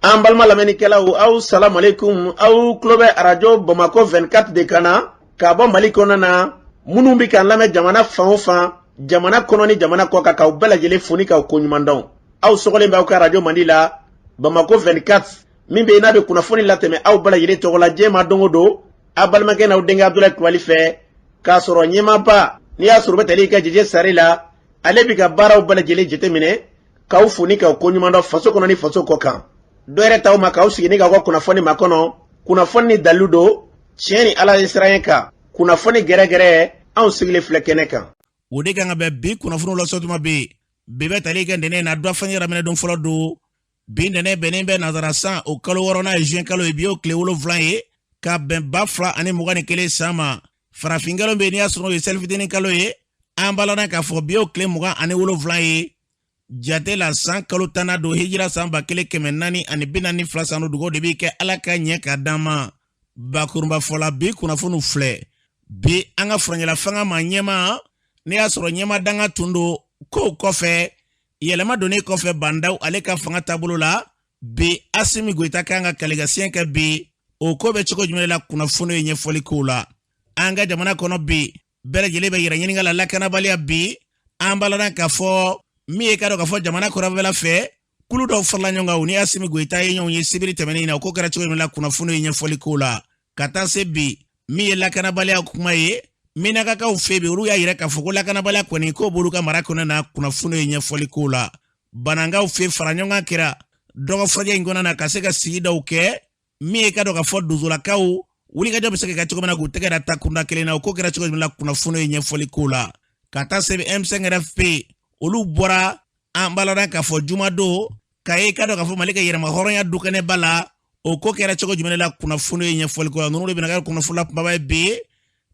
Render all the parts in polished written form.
An balima lamɛnnikɛlaw, aw salamualeykum. Aw tulo bɛ arajo Bamakɔ 24 de kan na ka bɔ Mali kɔnɔna na. Minnu bɛ k'an lamɛn jamana fan o fan, jamana kɔnɔ ni jamana kɔ kan, k'aw bɛɛ lajɛlen fo ni k'aw koɲuman dɔn. Aw sɔgɔlen bɛ aw ka arajo mandi la, Bamakɔ 24, min bɛ yen n'a bɛ kunnafoni latɛmɛ aw bɛɛ lajɛlen tɔgɔ la diɲɛ ma don o don, aw balimakɛ n'aw denkɛ Abudulayi Kulubali fɛ. K'a sɔrɔ ɲɛmaaba, n'i y'a sɔrɔ u bɛ tali kɛ Jeje Sare la, ale bɛ ka baaraw bɛɛ lajɛlen jateminɛ, k'aw fo ni k'aw koɲuman dɔn faso kɔnɔ ni faso kɔ kan. Dɔ yɛrɛ t'aw ma k'aw sigi ni k'aw ka kunnafoni makɔnɔ, kunnafoni ni dalilu don, tiɲɛ ni Ala ye siran kan, kunnafoni gɛrɛgɛrɛ, anw sigilen filɛ kɛnɛ kan. O de kan ka bɛn bi kunnafoniw lasɔtuma bɛ bi bɛ tali kɛ ntɛnɛn na dɔ fɛn yɛrɛ minɛ don fɔlɔ don. Bi ntɛnɛn bɛnnen bɛ nazara san o kalo wɔɔrɔnan ye juin kalo ye, bi y'o tile 7 ye ka bɛn 2021 san ma. Farafin kalo bɛ n'i y'a sɔrɔ o ye selifitinin kalo ye, an b'a ladɔn k'a fɔ bi y'o tile 27 ye jate la, san kalo tannan don, hijira san 1442 san. Dugawu de bɛ kɛ Ala ka ɲɛ ka d'an ma. Bakurunba fɔla, bi kunnafoniw filɛ. Bi an ka furancɛla fanga ma ɲɛma, n'i y'a sɔrɔ ɲɛma danga tun don kow kɔfɛ, yɛlɛma donnen kɔfɛ Bah N'Daw ale ka fanga taabolo la, bi Asimi Goyita kan ka kalikasiyɛn kɛ bi. O ko bɛ cogo jumɛn la, kunnafoni ye ɲɛfɔli kow la. An ka jamana kɔnɔ bi, bɛɛ lajɛlen bɛ yɛrɛ ɲininka la lakanabaliya. Bi an b'a ladɔn k'a fɔ min ye ka dɔn k'a fɔ jamana kɔrɔnfɛla fɛ, kulu dɔw farala ɲɔgɔn kan, u ni Asimi Goyita ye ɲɔgɔn ye sibiri tɛmɛnen na. O ko kɛra cogo min la, kunnafoni ye ɲɛfɔli kow la. Ka taa se bi, min ye lakanabaliya kuma ye Minakakaw fɛ bi, olu y'a yira k'a fɔ ko lakanabaliya kɔni k'o b'olu ka mara kɔnɔ na, kunnafoni ye ɲɛfɔli kow la. Banankaw fɛ, fara ɲɔgɔn kan kɛra dɔgɔfurajɛ in kɔnɔ na ka se ka sigidaw kɛ min ye ka dɔn k'a fɔ dozolakaw wulikajɔ bɛ se ka kɛ cogo min na k'u tɛgɛ da takunda kelen na. O ko kɛra cogo min la, kunnafoni ye ɲɛfɔli kow la. Ka taa se M5 RFP, olu bɔra, an b'a ladɔn k'a fɔ jumadon ka ye ka dɔn k'a fɔ Mali ka yɛrɛma hɔrɔnya dukɛnɛba la. O ko kɛra cogo jumɛn la, kunnafoni ye ɲɛfɔli ko la. Ninnu de bɛna kɛ kunnafoni la kumaba ye bi,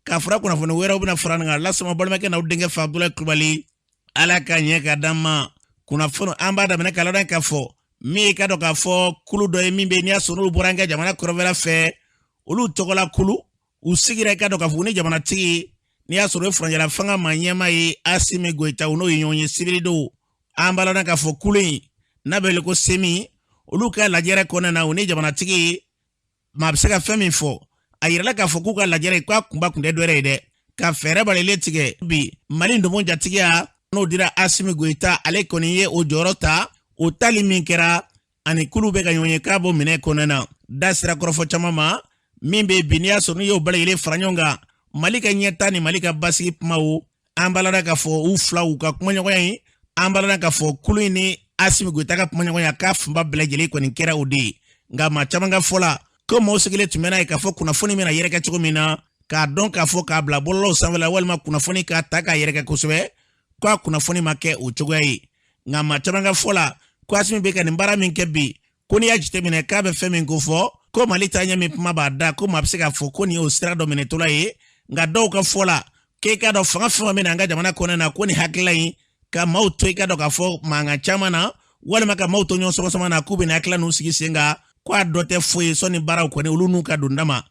ka fara kunnafoni wɛrɛw bɛna fara nin kan lasama balimakɛ n'aw denkɛ fɛ Abudulayi Kulubali. Ala ka ɲɛ ka d'an ma. Kunnafoni an b'a daminɛ k'a ladɔn k'a fɔ min ye ka dɔn k'a fɔ kulu dɔ ye min bɛ n'i y'a sɔrɔ n'olu bɔra an ka jamana kɔrɔnfɛla fɛ, olu tɔgɔla kulu, u sigira i ka dɔn k'a fɔ u ni jamanatigi, n'i y'a sɔrɔ o ye furancɛla fanga ma ɲɛmaa ye Asimi Goyita, u n'o ye ɲɔgɔn ye sibiridon. An b'a ladɔn k'a fɔ kulu in n'a bɛ wele ko SEMI, olu ka lajɛrɛ kɔnɔna na, u ni jamanatigi maa bɛ se ka fɛn min fɔ, a yirala k'a fɔ k'u ka lajɛrɛ k'a kunba kun tɛ dɔwɛrɛ ye dɛ, ka fɛɛrɛ balilen tigɛ bi Mali ndomo jatigiya n'o dira Asimi Goyita, ale kɔni ye o jɔyɔrɔ ta. O tali min kɛra ani kulu bɛ ka ɲɔgɔn ye k'a bɔ minɛ kɔnɔna na, da sera kɔrɔfɔ caman ma min bɛ bi n'i y'a sɔrɔ n'i y'o bɛɛ lajɛlen fara ɲɔgɔn kan, Mali ka ɲɛta ni Mali ka basigi kumaw. An b'a ladɔn k'a fɔ u fila u ka kumaɲɔgɔnya ye, an b'a ladɔn k'a fɔ kulu in ni Asimi Goyita ka kumaɲɔgɔnya k'a fanba bɛɛ lajɛlen kɔni kɛra o de ye. Nka maa caman ka fɔ la ko maaw sigilen tun bɛ n'a ye k'a fɔ kunnafoni bɛna yɛrɛkɛ cogo min na, k'a dɔn k'a fɔ k'a bila bɔlɔlɔw sanfɛ la, walima kunnafoni k'a ta k'a yɛrɛkɛ kosɛbɛ, k'a kunnafoni ma kɛ o cogoya ye. Nka maa caman ka fɔ la ko Asimi bɛ ka nin baara min kɛ bi, ko n'i y'a jateminɛ k'a bɛ fɛn min ko fɔ ko Mali taaɲɛ min kuma b'a da, ko maa bɛ se k'a fɔ ko nin y'o sira dɔ minɛtɔla ye. Nka dɔw ka fɔ la k'e k'a dɔn fanga fɛn o fɛn bɛ na an ka jamana kɔnɔ na, ko nin hakilila in ka maaw to i ka dɔn k'a fɔ mankan caman na, walima ka maaw to ɲɔgɔn sɔgɔsɔgɔ na, k'u bɛ nin hakilila ninnu sigi sen kan, ko a dɔ tɛ foyi ye sɔnni baaraw kɔni olu n'u ka don dama.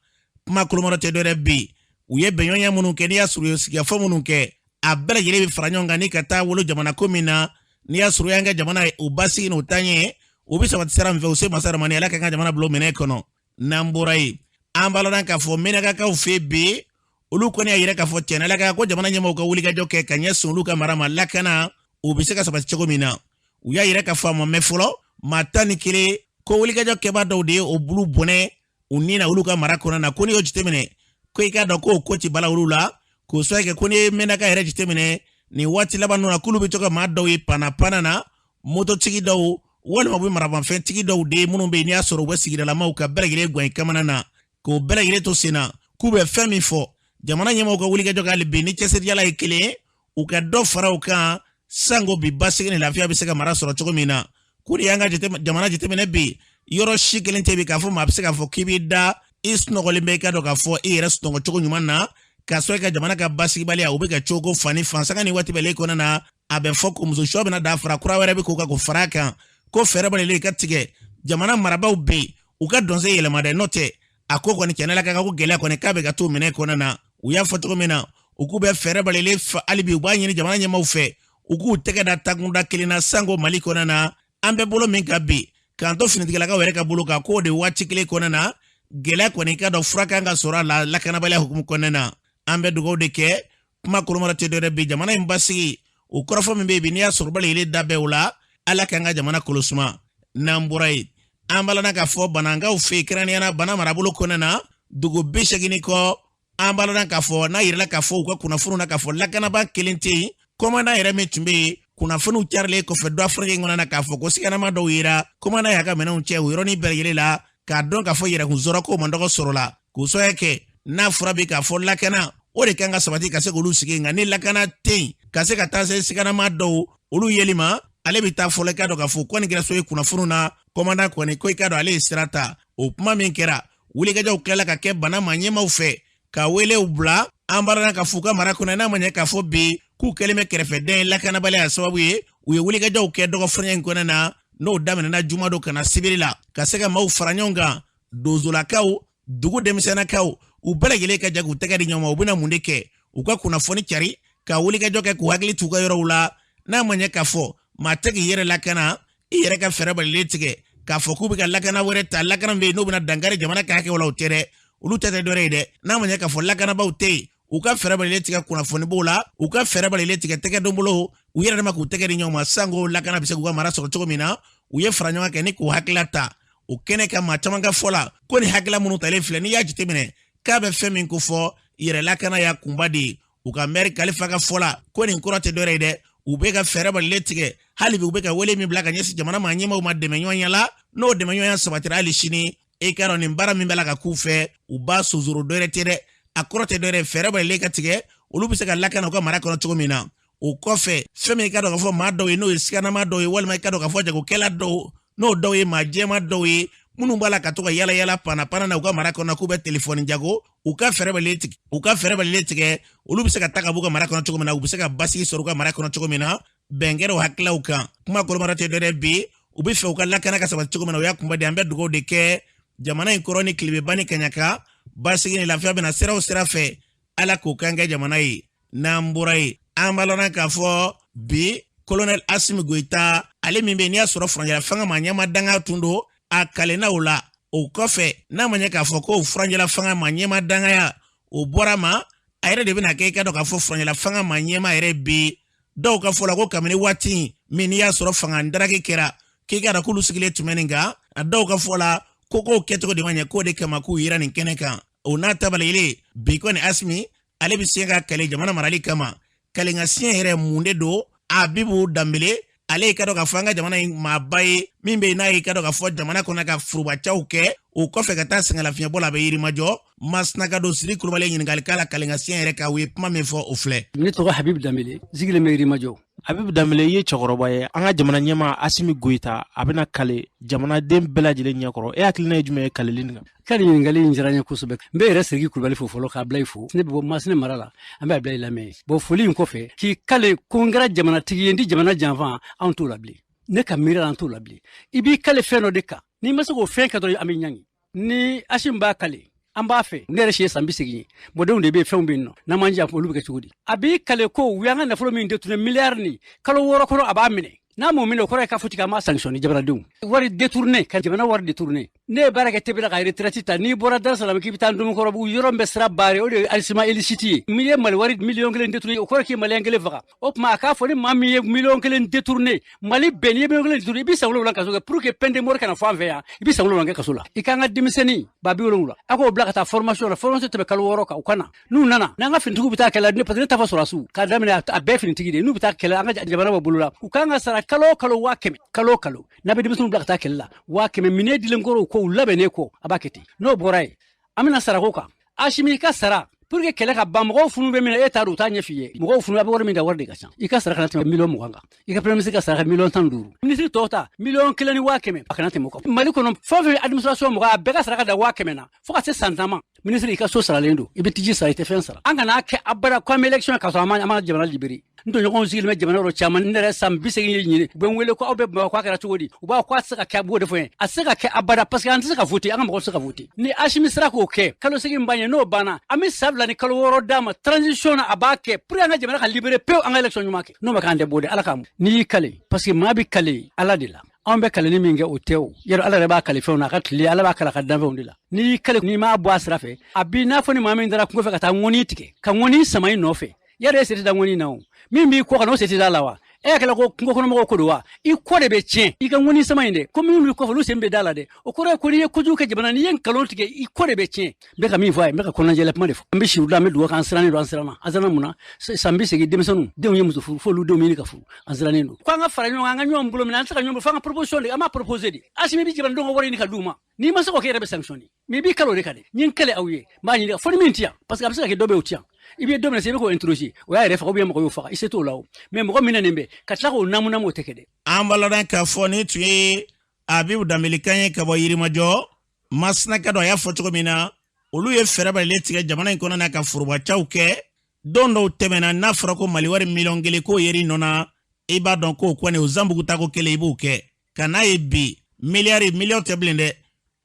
Kuma kolomɔrɔ tɛ dɔwɛrɛ bi, u ye bɛnɲɔgɔnya minnu kɛ, n'i y'a sɔrɔ u ye sigikafɔ minnu kɛ, a bɛɛ lajɛlen bɛ fara ɲɔgɔn kan ni ka taa wolo jamana ko min na, n'i y'a sɔrɔ y'an ka jamana ye, o basigi n'o taaɲɛ o bɛ sabati sira min fɛ, u se masa ramani, Ala k'an ka jamana bila o minɛ kɔnɔ. N'an bɔra yen, an b'a ladɔn k'a fɔ Menakakaw fɛ bi, olu kɔni y'a yira k'a fɔ tiɲɛ Ala ka ko jamana ɲɛmaaw ka wulikajɔ kɛ ka ɲɛsin olu ka mara ma, lakana o bɛ se ka sabati cogo min na. U y'a yira k'a fɔ a ma mɛn fɔlɔ, maa 11 ko wulikajɔ kɛbaa dɔw de ye o bulu bɔnɛ u ni na olu ka mara kɔnɔ na. Ko n'i y'o jateminɛ, ko i k'a dɔn k'o ko ti bala olu la, k'o sababu kɛ ko n'i ye Menaka yɛrɛ jateminɛ nin waati laban ninnu na, k'olu bɛ to ka maa dɔw ye panna panna na, mototigi dɔw walima u bɛ maramafɛntigi dɔw de ye minnu bɛ yen n'i y'a sɔrɔ u bɛ sigidalamaw ka bɛɛ lajɛlen gwan i kamana na, k'o bɛɛ lajɛlen to sen na. K'u bɛ fɛn min fɔ, jamana ɲɛmaaw ka wulikajɔ kɛ hali bi ni cɛsirijala ye kelen ye, u ka dɔ fara u kan sanko bi basigi ni lafiya bɛ se ka mara sɔrɔ cogo min na. Ko de y'an ka jamana jateminɛ bi, yɔrɔ si kelen tɛ bi k'a fɔ maa bɛ se k'a fɔ k'i b'i da i sunɔgɔlen bɛ, i ka dɔn k'a fɔ i yɛrɛ sunɔgɔ cogo ɲuman na, k'a sɔrɔ i ka jamana ka basigibaliya o bɛ ka cogo fan ni fan sanga ni waati bɛɛ kɔnɔna na. A bɛ fɔ ko muso sɔ bɛna da fara kura wɛrɛ bɛ k'o kan k'o fara a kan, ko fɛɛrɛ balilen ka tigɛ jamana marabaaw bɛ yen, u ka dɔnsen yɛlɛma dɛ, n'o tɛ a ko kɔni tiɲɛ la ka ko gɛlɛya kɔni k'a bɛ ka t'o minɛ kɔnɔna na. U y'a fɔ cogo min na, u k'u bɛ fɛɛrɛ balilen hali bi u b'a ɲini jamana ɲɛmaaw fɛ, u k'u tɛgɛ da takunda kelen na sanko Mali kɔnɔna na, an bɛ bolo min kan bi. K'an to finitigilakaw yɛrɛ ka bolo kan, k'o de waati kelen kɔnɔna na, gɛlɛya kɔni i k'a dɔn fura kan ka sɔrɔ a la lakanabaliya hukumu kɔnɔna na. An bɛ dugawu de kɛ, kuma kolomara tɛ dɔwɛrɛ bi, jamana in basigi o kɔrɔfɔ min bɛ yen bi, n'i y'a sɔrɔ bali yelen da bɛɛ o la, Ala k'an ka jamana kolosuma. N'an bɔra yen, an b'a lana k'a fɔ Banankaw fɛ yen, kɛrɛnkɛrɛnnenya la Bana marabolo kɔnɔna na, dugu 80 ni kɔ. An b'a lana k'a fɔ n'a yirala k'a fɔ u ka kunnafoniw na k'a fɔ lakanabaa kelen tɛ yen. Kɔmandan yɛrɛ min tun bɛ yen, kunnafoniw carilen kɔfɛ dɔ fɔrɔkɛ kɔnɔna na k'a fɔ ko siganama dɔw yera, kɔmandan y'a ka minɛnw cɛ o yɔrɔnin bɛɛ lajɛlen la, k'a dɔn k'a fɔ yɛrɛkun sɔrɔ k'o man dɔgɔ sɔrɔ la, k'o sababu kɛ n'a fɔra bi k'a fɔ lakana o de kan ka sabati ka se k'olu sigi, nka ni lakana tɛ yen ka se ka taa se siganama dɔw olu yeli ma, ale bɛ taa fɔlɔ. I k'a dɔn k'a fɔ kɔni kɛra so ye kunnafoniw na, kɔmandan kɔni ko i k'a dɔn ale ye sira ta. O kuma min kɛra, wulikajɔw tilala ka kɛ Bana maa ɲɛmaaw fɛ ka welew bila. An b'a k'a fɔ u ka mara kɔnɔ, n'a ma ɲɛ k'a fɔ bi k'u kɛlen bɛ kɛrɛfɛdɛn ye lakanabaliya sababu ye, u ye wulikajɔw kɛ dɔgɔfurancɛ in kɔnɔna na, n'o daminɛna jumadon ka na sibiri la, ka se ka maaw fara ɲɔgɔn kan, donsolakaw, dugu denmisɛnnakaw, u bɛɛ lajɛlen ka jɛ k'u tɛgɛ di ɲɔgɔn ma. U bɛna mun de kɛ? U ka kunnafoni cari, ka wulikajɔ kɛ k'u hakili t'u ka yɔrɔw la. N'a ma ɲɛ k'a fɔ maa tɛ k'i yɛrɛ lakana, i yɛrɛ ka fɛɛrɛ balilen tigɛ k'a fɔ k'u bɛ ka lakana wɛrɛ ta, lakana bɛ yen n'u bɛna dankari jamana ka hakɛw la, o tɛ dɛ, olu tɛ dɔwɛrɛ ye dɛ. N'a ma ɲɛ k'a fɔ lakanabaaw tɛ yen, u ka fɛɛrɛ balilen tigɛ kunnafoni b'o la, u ka fɛɛrɛ balilen tigɛ tɛgɛ don bolo, u yɛrɛ dama k'u tɛgɛ di ɲɔgɔn ma, sanko lakana bɛ se k'u ka mara sɔrɔ cogo min na. U ye fara ɲɔgɔn kɛ ni k'u hakilila ta o kɛnɛ kan. Maa caman ka fɔ la ko nin hakilila minnu talen filɛ, n'i y'a jateminɛ k'a bɛ fɛn min ko fɔ, yɛrɛ lakana y'a kunba de ye. U ka mɛri Kalifa ka fɔ la ko nin kɔrɔ tɛ dɔwɛrɛ ye dɛ, u bɛ ka fɛɛrɛ balilen tigɛ hali bi, u bɛ ka wele min bila ka ɲɛsin jamana maa ɲɛmaaw ma dɛmɛɲɔgɔnya la, n'o dɛmɛɲɔgɔnya sabatira hali sini, e k'a dɔn nin baara min bɛ la ka k'u fɛ, u b'a sonsoro, dɔwɛrɛ tɛ dɛ, a kɔrɔ tɛ dɔwɛrɛ, fɛɛrɛ balilen ka tigɛ, olu bɛ se ka lakana u ka mara kɔnɔ cogo min na. O kɔfɛ, fɛn min i ka dɔn k'a fɔ maa dɔw ye, n'o ye siganama dɔw ye, walima i ka dɔn k'a fɔ jagokɛla dɔw, n'o dɔw ye maa jɛma dɔw ye, minnu b'a la ka to ka yala yala panna panna na u ka mara kɔnɔ k'u bɛ telefɔni jago, u ka fɛɛrɛ balilen tigɛ, u ka fɛɛrɛ balilen tigɛ, olu bɛ se ka taa ka b'u ka mara kɔnɔ cogo min na, u bɛ se ka basigi sɔrɔ u ka mara kɔnɔ cogo min na. Bɛn kɛra o hakililaw kan. Kuma kɔlɔmara tɛ dɔwɛrɛ bi, u bɛ fɛ u ka lakana ka sabati cogo min na, o y'a kunba de. An bɛ dugawu de kɛ jamana in kɔrɔ ni tilebeba ni kaɲaka, basigi ni lafiya bɛna sira o sira fɛ, Ala k'o kan kɛ jamana ye. N'an bɔra yen, an b'a lɔn k'a fɔ bi Colonel Asimi Goyita, ale min bɛ yen n'i y'a sɔrɔ furancɛla fanga maa ɲɛma danga tun don, a kalenna o la. O kɔfɛ, n'a ma ɲɛ k'a fɔ ko furancɛla fanga maa ɲɛma dangaya o bɔra ma, a yɛrɛ de bɛna kɛ i ka dɔn k'a fɔ furancɛla fanga maa ɲɛma yɛrɛ bi. Dɔw ka fɔ la ko kabini waati min n'i y'a sɔrɔ fanga daraki kɛra, k'i ka dɔn k'olu sigilen tun bɛ nin kan, a dɔw ka fɔ la ko kow kɛcogo de ma ɲɛ, k'o de kama k'u yera nin kɛnɛ kan. O n'a tabalilen bi kɔni, Asimi ale bɛ se ka kale jamana marali kama. Kalenka siɲɛ yɛrɛ mun de don? Abibu Danbele, ale y'i ka dɔn k'a fɔ an ka jamana in maaba ye min bɛ yen, n'a y'i ka dɔn k'a fɔ jamana kɔnɔ ka forobacaw kɛ, o kɔfɛ ka taa sɛgɛnlafiɲɛbɔ la, a bɛ Yirimajɔ. Masina ka don Siri Kulubali ɲininkali k'a la kalenka siɲɛ yɛrɛ kan, u ye kuma min fɔ o filɛ. Ne tɔgɔ Habib Danbele, sigilen bɛ Yirimajɔ. Habib Danbele, i ye cɛkɔrɔba ye. An ka jamana ɲɛmaa Asimi Goyita, a bɛna kale jamanaden bɛɛ lajɛlen ɲɛkɔrɔ. E hakilina ye jumɛn ye kaleli nin kan? Ka nin ɲininkali in diyara n ye kosɛbɛ. N bɛ yɛrɛ Siriki Kulubali fo fɔlɔ, k'a bila i fo. Ne bɛ bɔ Masina mara la, an bɛ a bila i lamɛn. Bon, foli in kɔfɛ, k'i kale ko n kɛra jamanatigi ye, n tɛ jamana janfa, anw t'o la bilen. Ne ka miiri la, an t'o la bilen. I b'i kale fɛn dɔ de kan, n'i ma se k'o fɛn kɛ dɔrɔn, an bɛ ɲangi. Ni Asimi b'a kale, an b'a fɛ. Ne yɛrɛ si ye san 80 ye, mɔdenw de bɛ yen, fɛnw bɛ yen nɔ, n'an m'an janfa, olu bɛ kɛ cogo di? A b'i kale ko u y'an ka nafolo min détourné, miliyari ni kalo 6 kɔnɔ, a b'a minɛ. N'a m'o minɛ, o kɔrɔ ye k'a fɔ k'an b'a sanctionner. Jamanadenw wari détourné, ka jamana wari détourné. Ne ye baara kɛ TP la ka retraite ta, n'i bɔra Dar es Salaam k'i bɛ taa Ndomikɔrɔbugu, yɔrɔ min bɛ sira barré, o de ye enrichissement illicite ye. Min ye Mali wari miliyɔn 1 détourné, o kɔrɔ k'i maliyɛn kelen faga. O tuma a k'a fɔ ni maa min ye miliyɔn 1 détourné, Mali bɛɛ, n'i ye miliyɔn 1 détourné, i bɛ san 7 kaso kɛ, pour que peine de mort kana fɔ an fɛ yan. I bɛ san 7 kɛ kaso la. I k'an ka denmisɛnnin ba 70, a k'o bila ka taa formation na, formation tɛmɛ kalo 6 kan, u ka na. N'u nana, n'an ka finitigiw bɛ taa kɛlɛ la, parce que ne ta fɔ sɔrɔdasiw k'a daminɛ, a bɛɛ finitigi de ye, n'u bɛ taa kɛlɛ, an ka jamana bɔ bolo la, u k'an ka sara kalo o kalo 100 000. Kalo o kalo n'a bɛ denmisɛnninw bila ka taa kɛlɛ la, 100 000 minɛ dilen kɔrɔ, u kɔ u labɛnnen kɔ, a b'a kɛ ten. N'o bɔra yen, an bɛna sarako kan. Asimi ka sara, pour que kɛlɛ ka ban, mɔgɔw funu bɛ min na, e t'a dɔn, u t'a ɲɛ f'i ye. Mɔgɔw funu, a bɛ wari min ta, wari de ka ca. I ka sara kana tɛmɛ miliyɔn 20 kan. I ka premier ministre ka sara miliyɔn 15, ministre tɔw ta miliyɔn 1 ni 100 000, a kana tɛmɛ o kan. Mali kɔnɔ, fɛn o fɛn administration mɔgɔ, a bɛɛ ka sara ka dan 100 000 na fo ka se san 10 ma. Ministre, i ka so saralen don, i bɛ tiji sara, i tɛ fɛn sara. An kana kɛ abada ko an bɛ élection k'a sɔrɔ an ma jamana libéré. N tɔɲɔgɔnw sigilen bɛ jamana yɔrɔ caman, ne yɛrɛ san 80 ye ɲini, u bɛ n wele ko aw bɛ Bamakɔ, k'a kɛra cogo di? U b'a fɔ k'a tɛ se ka kɛ, a b'o de fɔ n ye, a tɛ se ka kɛ abada, parce que an tɛ se ka voter, an ka mɔgɔw tɛ se ka voter. Ni Asimi sera k'o kɛ, kalo segin b'a ɲɛ, n'o banna, an bɛ san 2 ni kalo 6 d'a ma transition na, a b'a kɛ pour que an ka jamana ka libéré pewu, an ka élection ɲuman kɛ. N'o ma kɛ, an tɛ bɔ dɛ. Ala k'an n'i y'i kale, parce que maa bɛ kale Ala de la. Anw bɛ kaleli min kɛ o tɛ o yɛrɛ, Ala yɛrɛ b'a kale fɛnw na, a ka tile Ala b'a kala ka danfɛnw de la. N'i y'i kale, n'i m'a bɔ a sira fɛ, a b'i n'a fɔ ni maa min taara kungo fɛ ka taa ŋɔni tigɛ ka ŋɔni sama i nɔfɛ, yɛrɛ e se tɛ da ŋɔni na o, min b'i kɔ kan o se tɛ da la wa? E y'a kɛla ko kungo kɔnɔmɔgɔw ko don wa? I kɔ de bɛ tiɲɛ, i ka ŋɔni sama in dɛ, ko minnu b'i kɔfɛ olu sen bɛ da la dɛ. O kɔrɔ ye ko n'i ye kojugu kɛ jamana, n'i ye nkalon tigɛ, i kɔ de bɛ tiɲɛ. N bɛ ka min fɔ a ye, n bɛ ka kɔnɔnajɛlɛ kuma de fɔ. N bɛ si la, n bɛ dugawu k'an sirannen don, an siranna, an siranna mun na? San 80 denmisɛnninw denw ye muso furu, f'olu denw ɲini ka furu, an sirannen don. Ko an ka fara ɲɔgɔn kan, an ka ɲɔgɔn bolo minɛ, an tɛ se ka ɲɔgɔn bolo, f'an ka proposition de, an b'a proposer de. Asimi bɛ jamanadenw ka wari ɲini ka d'u ma, n'i ma se k'o kɛ, yɛrɛ bɛ sanctionner. Mais i b'i kalo de kan dɛ. N ye n kɛlɛ aw ye, n b'a ɲini fo ni min ti yan, parce que a bɛ se ka kɛ dɔ bɛ o ti yan. I bɛ don min na sisan, i bɛ k'o interroger, o y'a yɛrɛ faga ou bien mɔgɔ y'o faga, i se t'o la o. Mais mɔgɔ min nin bɛ ka tila k'o namu namu, o tɛ kɛ dɛ. An b'a ladɔn k'a fɔ nin tun ye Abibu Danbele kan ye ka bɔ Yirimajɔ Masinaka dɔ. A y'a fɔ cogo min na, olu ye fɛɛrɛ balilen tigɛ jamana in kɔnɔ na ka forobacaw kɛ. Don dɔw tɛmɛna, n'a fɔra ko Mali wari miliyɔn 1 k'o yeri nɔ na, i b'a dɔn k'o kɔni o zanbugu tako kelen i b'o kɛ ka n'a ye bi miliyari, miliyɔn tɛ bilen dɛ,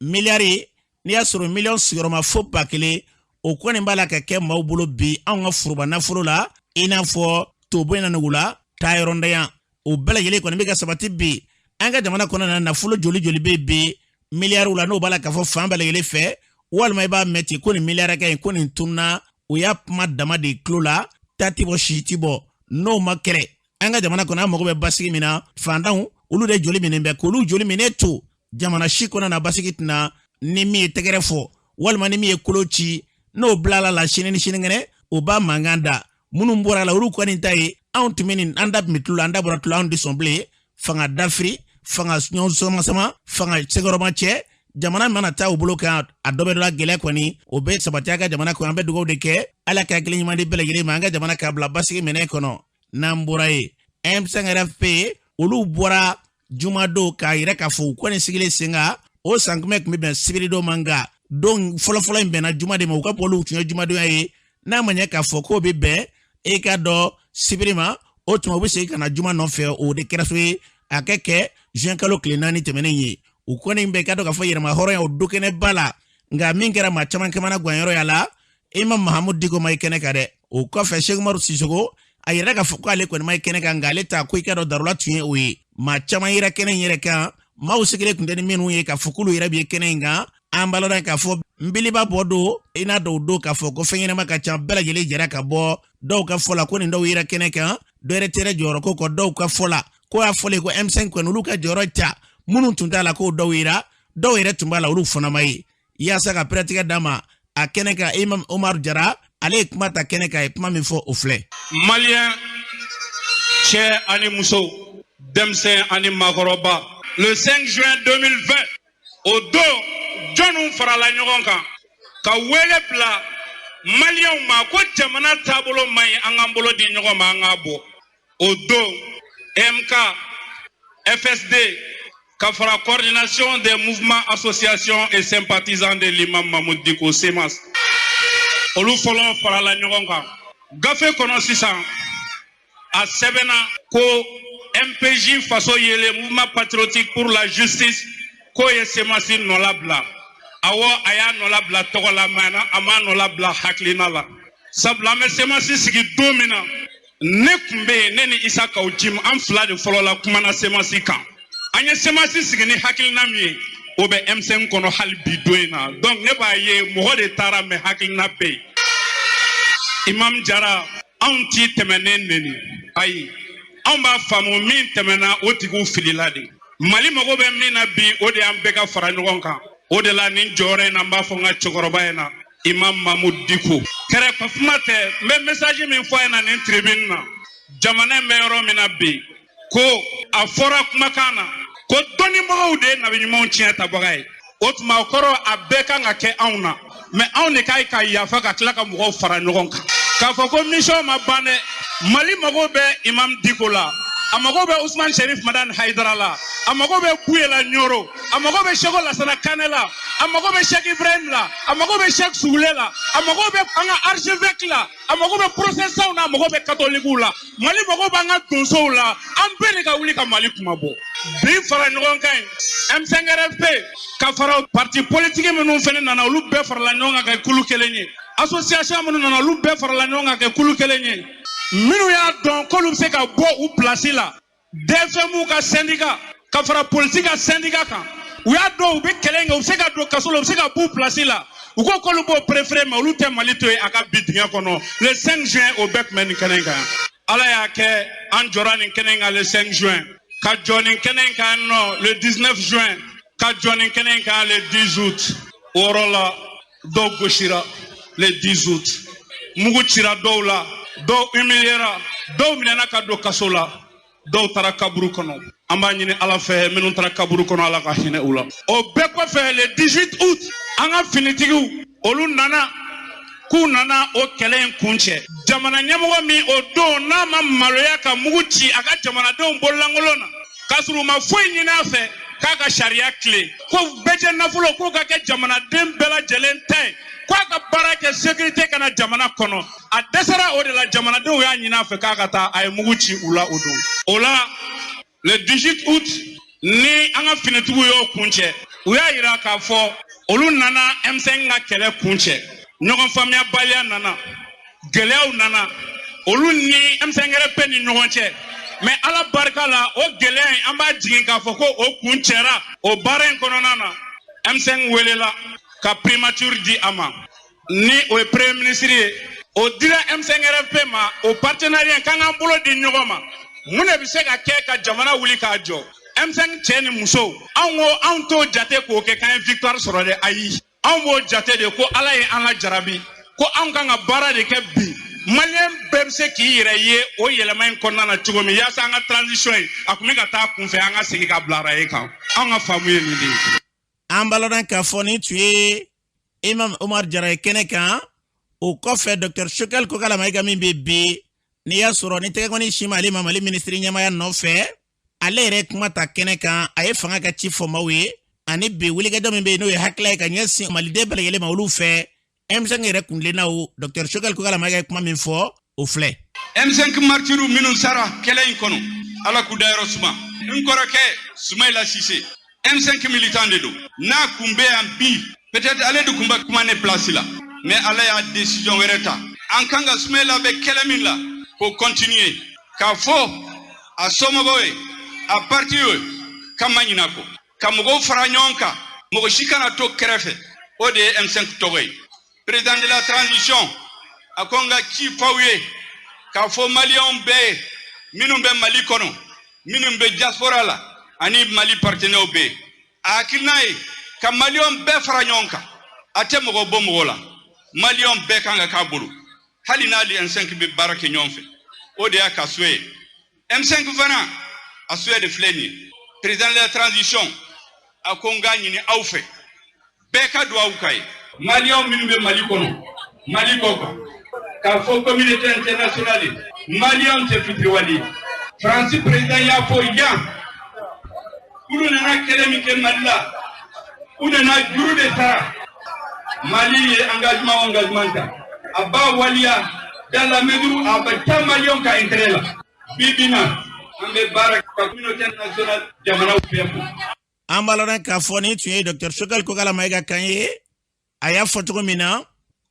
miliyari, n'i y'a sɔrɔ miliyɔn sigiyɔrɔma fo 1000, o kɔni b'a la ka kɛ maaw bolo bi anw ka foroba nafolo la, i n'a fɔ tobo in na nugu la taa yɔrɔ ntanya. O bɛɛ lajɛlen kɔni bɛ ka sabati bi an ka jamana kɔnɔ na. Nafolo joli joli bɛ bi miliyariw la, n'o b'a la k'a fɔ fan bɛɛ lajɛlen fɛ, walima i b'a mɛn ten ko nin miliyari hakɛ in ko nin tununa, o y'a kuma dama de tulo la, ta ti bɔ, si ti bɔ. N'o ma kɛlɛ an ka jamana kɔnɔ, an mago bɛ basigi min na, fantanw olu de joli minɛ bɛ k'olu joli minɛ to jamana si kɔnɔ na, basigi tɛna. Ni min ye tɛgɛrɛ fɔ walima ni min ye kolo ci, n'o bilala la sini ni sinikɛnɛ, o b'a mankan da. Minnu bɔra la, olu kɔni ta ye anw tun bɛ nin, an da tun bɛ tulo la, an da bɔra tulo, anw tɛ sɔn bilen. Fanga dafiri, fanga ɲɔgɔn sama sama, fanga sɛgɛrɛma cɛ, jamana mana taa u bolo kan, a dɔ bɛ dɔ la, gɛlɛya kɔni o bɛ sabati a ka jamana kɔnɔ. An bɛ dugawu de kɛ, Ala ka hakili ɲuman di bɛɛ lajɛlen ma, an ka jamana k'a bila basigi minɛ kɔnɔ. N'an bɔra yen, M5RFP olu bɔra jumadon k'a yira k'a fɔ u kɔni sigilen sen kan. O sankunbɛn tun bɛ bɛn sibiridon ma, nka don fɔlɔfɔlɔ in bɛnna juma de ma. U ka bɔliw tun ye jumadonya ye. N'a ma ɲɛ k'a fɔ k'o bɛ bɛn e ka dɔn sibiri ma, o tuma u bɛ segin ka na juma nɔfɛ. O de kɛra so ye a kɛ juin kalo tile 4 tɛmɛnen ye. U kɔni bɛ ka dɔn k'a fɔ yɛrɛma hɔrɔnya o dukɛnɛba la, nka min kɛra maa caman kamana ganyɔrɔ ya la, Imam Mahamudu Diko ma ye kɛnɛ kan dɛ. O kɔfɛ, Sɛki Umaru Sisoko a yɛrɛ k'a fɔ ko ale kɔni ma ye kɛnɛ kan, nka ale ta ko i ka dɔn darula tun ye o ye. Maa caman yera kɛnɛ in yɛrɛ kan, maaw sigilen tun tɛ ni minnu ye k'a fɔ k'olu yɛrɛ bɛ ye kɛnɛ in kan. An b'a lɔn k'a fɔ nbiliba bɔ don, i n'a dɔw don k'a fɔ ko fɛn ɲɛnama ka ca, bɛɛ lajɛlen jɛra ka bɔ. Dɔw ka fɔ la ko nin dɔw yera kɛnɛ kan, dɔ yɛrɛ tɛ jɔyɔrɔ ko kɔ. Dɔw ka fɔ la ko y'a fɔlen ko M5 kɔni olu ka jɔyɔrɔ ta, minnu tun t'a la k'o dɔw yera, dɔw yɛrɛ tun b'a la, olu fana ma ye. Yaasa ka pɛrɛtigɛ d'a ma a kɛnɛ kan, Imam Omar Jara ale ye kuma ta kɛnɛ kan, a ye kuma min fɔ o filɛ. Maliyɛn cɛ ani muso, denmisɛn ani maakɔrɔba, le 5 juin 2020, o don jɔnniw farala ɲɔgɔn kan ka wele bila Maliyɛnw ma ko jamana taabolo man ɲi, an k'an bolo di ɲɔgɔn ma, an k'a bɔ? O don MK FSD ka fara Coordination des mouvements, associations et sympathisants de l'imam Mahmoud Dicko, CMAS, olu fɔlɔ farala ɲɔgɔn kan. Gafe kɔnɔ sisan, a sɛbɛnna ko MPJ Faso Yelen, Mouvement patriotique pour la justice, k'o ye CMAS nɔla bila. Awɔ, a y'a nɔla bila tɔgɔ la, mais a m'a nɔla bila hakilina la, sabula an bɛ CMAS sigi don min na, ne tun bɛ yen, ne ni Isa Kaw Jim, an fila de fɔlɔ la kumana CMAS kan. An ye CMAS sigi ni hakilina min ye, o bɛ M5 kɔnɔ hali bi don in na. Donc ne b'a ye mɔgɔ de taara, mais hakilina bɛ yen. Imam Jara, anw ti tɛmɛnen neni, ayi, anw b'a faamu min tɛmɛna, o tigiw filila de. Mali mago bɛ min na bi, o de y'an bɛɛ ka fara ɲɔgɔn kan. O de la nin jɔyɔrɔ in na, n b'a fɔ n ka cɛkɔrɔba in na, Imam Mahmoud Dicko, kɛrɛfɛ kuma tɛ, n bɛ message min fɔ a ɲɛna nin tribune na, jamana in bɛ yɔrɔ min na bi, ko a fɔra kumakan na ko dɔnnibagaw de ye nabi ɲumanw tiɲɛ tabaga ye. O tuma o kɔrɔ a bɛɛ kan ka kɛ anw na, mais anw de ka ɲi ka yafa ka tila ka mɔgɔw fara ɲɔgɔn kan k'a fɔ ko mission ma ban dɛ. Mali mago bɛ Imam Dicko la, a mago bɛ Usman Sherif Madani Haidara la, a mago bɛ Buye la Ɲoro, a mago bɛ Seko Lasana Kane la, a mago bɛ Cheikh Ibrahim la, a mago bɛ Cheikh Sugule la, a mago bɛ an ka archevêque la, a mago bɛ protestants na, a mago bɛ catholiques la. Mali mago b'an ka donsow la. An bɛɛ de ka wuli ka Mali kuma bɔ. Bi fara ɲɔgɔn kan ye M5RFP ka fara parti politique minnu fɛnɛ nana, olu bɛɛ farala ɲɔgɔn kan ka kɛ kulu kelen ye. Association minnu nana, olu bɛɛ farala ɲɔgɔn kan ka kɛ kulu kelen ye. Minnu y'a dɔn k'olu bɛ se ka bɔ u place la, DFM ka syndicat Ka fara polisi ka syndicat kan. U y'a dɔn u bɛ kɛlɛ in kɛ, u bɛ se ka don kaso la, u bɛ se ka b'u place la. U ko k'olu b'o préféré, mais olu tɛ Mali to yen a ka bin dingɛ kɔnɔ. Le 5 juin, o bɛɛ tun bɛ nin kɛnɛ in kan yan. Ala y'a kɛ an jɔra nin kɛnɛ in kan le 5 juin, ka jɔ nin kɛnɛ in kan nɔ le 19 juin, ka jɔ nin kɛnɛ in kan le 10 août. O yɔrɔ la, dɔw gosira le 10 août, mugu cira dɔw la, dɔw humiliera, dɔw minɛna ka don kaso la, dɔw taara kaburu kɔnɔ. An b'a ɲini Ala fɛ, minnu taara kaburu kɔnɔ, Ala ka hinɛ u la. O bɛɛ kɔfɛ, le 18 août, an ka finitigiw, olu nana k'u nana o kɛlɛ in kuncɛ. Jamana ɲɛmɔgɔ min o don n'a ma maloya ka mugu ci a ka jamanadenw bololankolon na, k'a sɔrɔ u ma foyi ɲini a fɛ, k'a ka sariya tilen, ko bɛɛjɛ nafolo k'o ka kɛ jamanaden bɛɛ lajɛlen ta ye, k'a ka baara kɛ sécurité ka na jamana kɔnɔ, a dɛsɛra o de la. Jamanadenw y'a ɲini a fɛ k'a ka taa, a ye mugu ci u la o don. O la, le 18 août, ni an ka finitigiw y'o kuncɛ, u y'a yira k'a fɔ olu nana M5 ka kɛlɛ kuncɛ. Ɲɔgɔn faamuyabaliya nana, gɛlɛyaw nana olu ni M5 RFP ni ɲɔgɔn cɛ, mais Ala barika la, o gɛlɛya in, an b'a jigin k'a fɔ ko o kuncɛra. O baara in kɔnɔna na, M5 welela ka primature di a ma, ni o ye premier ministre ye. O dira M5 RFP ma. O partenariat k'an k'an bolo di ɲɔgɔn ma, mun de bɛ se ka kɛ ka jamana wuli k'a jɔ? M5 cɛ ni musow, anw ko anw t'o jate k'o kɛ k'an ye victoire sɔrɔ dɛ. Ayi, anw b'o jate de ko Ala ye an lajarabi, ko anw kan ka baara de kɛ bi. Maliyɛn bɛɛ bɛ se k'i yɛrɛ ye o yɛlɛma in kɔnɔna na cogo min, yaasa an ka transition in, a tun bɛ ka taa kunfɛ, an ka segin ka bila rail kan. Anw ka faamu ye nin de ye. An b'a lɔn k'a fɔ nin tun ye Imam Omar Jara ye kɛnɛ kan. O kɔfɛ, Dr Choguel Kokalla Maïga min bɛ bi, n'i y'a sɔrɔ ni tɛgɛkɔni si ma ale ma Mali minisiri ɲɛmaya nɔfɛ, ale yɛrɛ kuma ta kɛnɛ kan. A ye fanga ka ci fɔ maaw ye ani bi wulikajɔ min bɛ yen, n'o ye hakilila ye ka ɲɛsin maliden bɛɛ lajɛlen ma olu fɛ, M5 yɛrɛ kuntilennaw. Dr Choguel Kokalla Maïga ye kuma min fɔ, o filɛ. M5 martyrs minnu sara kɛlɛ in kɔnɔ, Ala k'u dayɔrɔ suma. N kɔrɔkɛ Soumaïla Cissé, M5 militant de don. N'a kun bɛ yan bi, peut-être ale de kun bɛ kuma ne place la, mais Ala y'a décision wɛrɛ ta. An kan ka Soumaïla bɛ kɛlɛ min la, k'o continuer, k'a fɔ a somɔgɔw ye, a parti ye, k'an ma ɲinɛ kɔ, ka mɔgɔw fara ɲɔgɔn kan, mɔgɔ si kana to kɛrɛfɛ. O de ye M5 tɔgɔ ye. Président de la transition a ko n ka ci f'aw ye, k'a fɔ maliyɛnw bɛɛ ye, minnu bɛ Mali kɔnɔ, minnu bɛ diaspora la, ani Mali partenaires bɛɛ ye. A hakilina ye ka maliyɛnw bɛɛ fara ɲɔgɔn kan. A tɛ mɔgɔ bɔ mɔgɔ la, maliyɛnw bɛɛ kan ka k'a bolo, hali n'ale M5 bɛ baara kɛ ɲɔgɔn fɛ. O de y'a ka souhait ye. M5 fana a souhait de filɛ nin ye. Président de la transition a ko n k'a ɲini aw fɛ, bɛɛ ka duwawu k'a ye. Maliyɛnw minnu bɛ Mali kɔnɔ, Mali kɔ kan, k'a fɔ communauté internationale ye, maliyɛnw tɛ fitiriwale ye. Faransi président y'a fɔ yan, k'olu nana kɛlɛ min kɛ Mali la, u nana juru de sara. Mali ye engagement o engagement ta, a b'a waliya dans la mesure a bɛ taa maliyɛnw ka intérêt la. Bi bi na, an bɛ baara ka communauté internationale jamanaw bɛɛ fo. An b'a lɔn k'a fɔ nin tun ye Dr Choguel Kokalla Maïga kan ye. A y'a fɔ cogo min na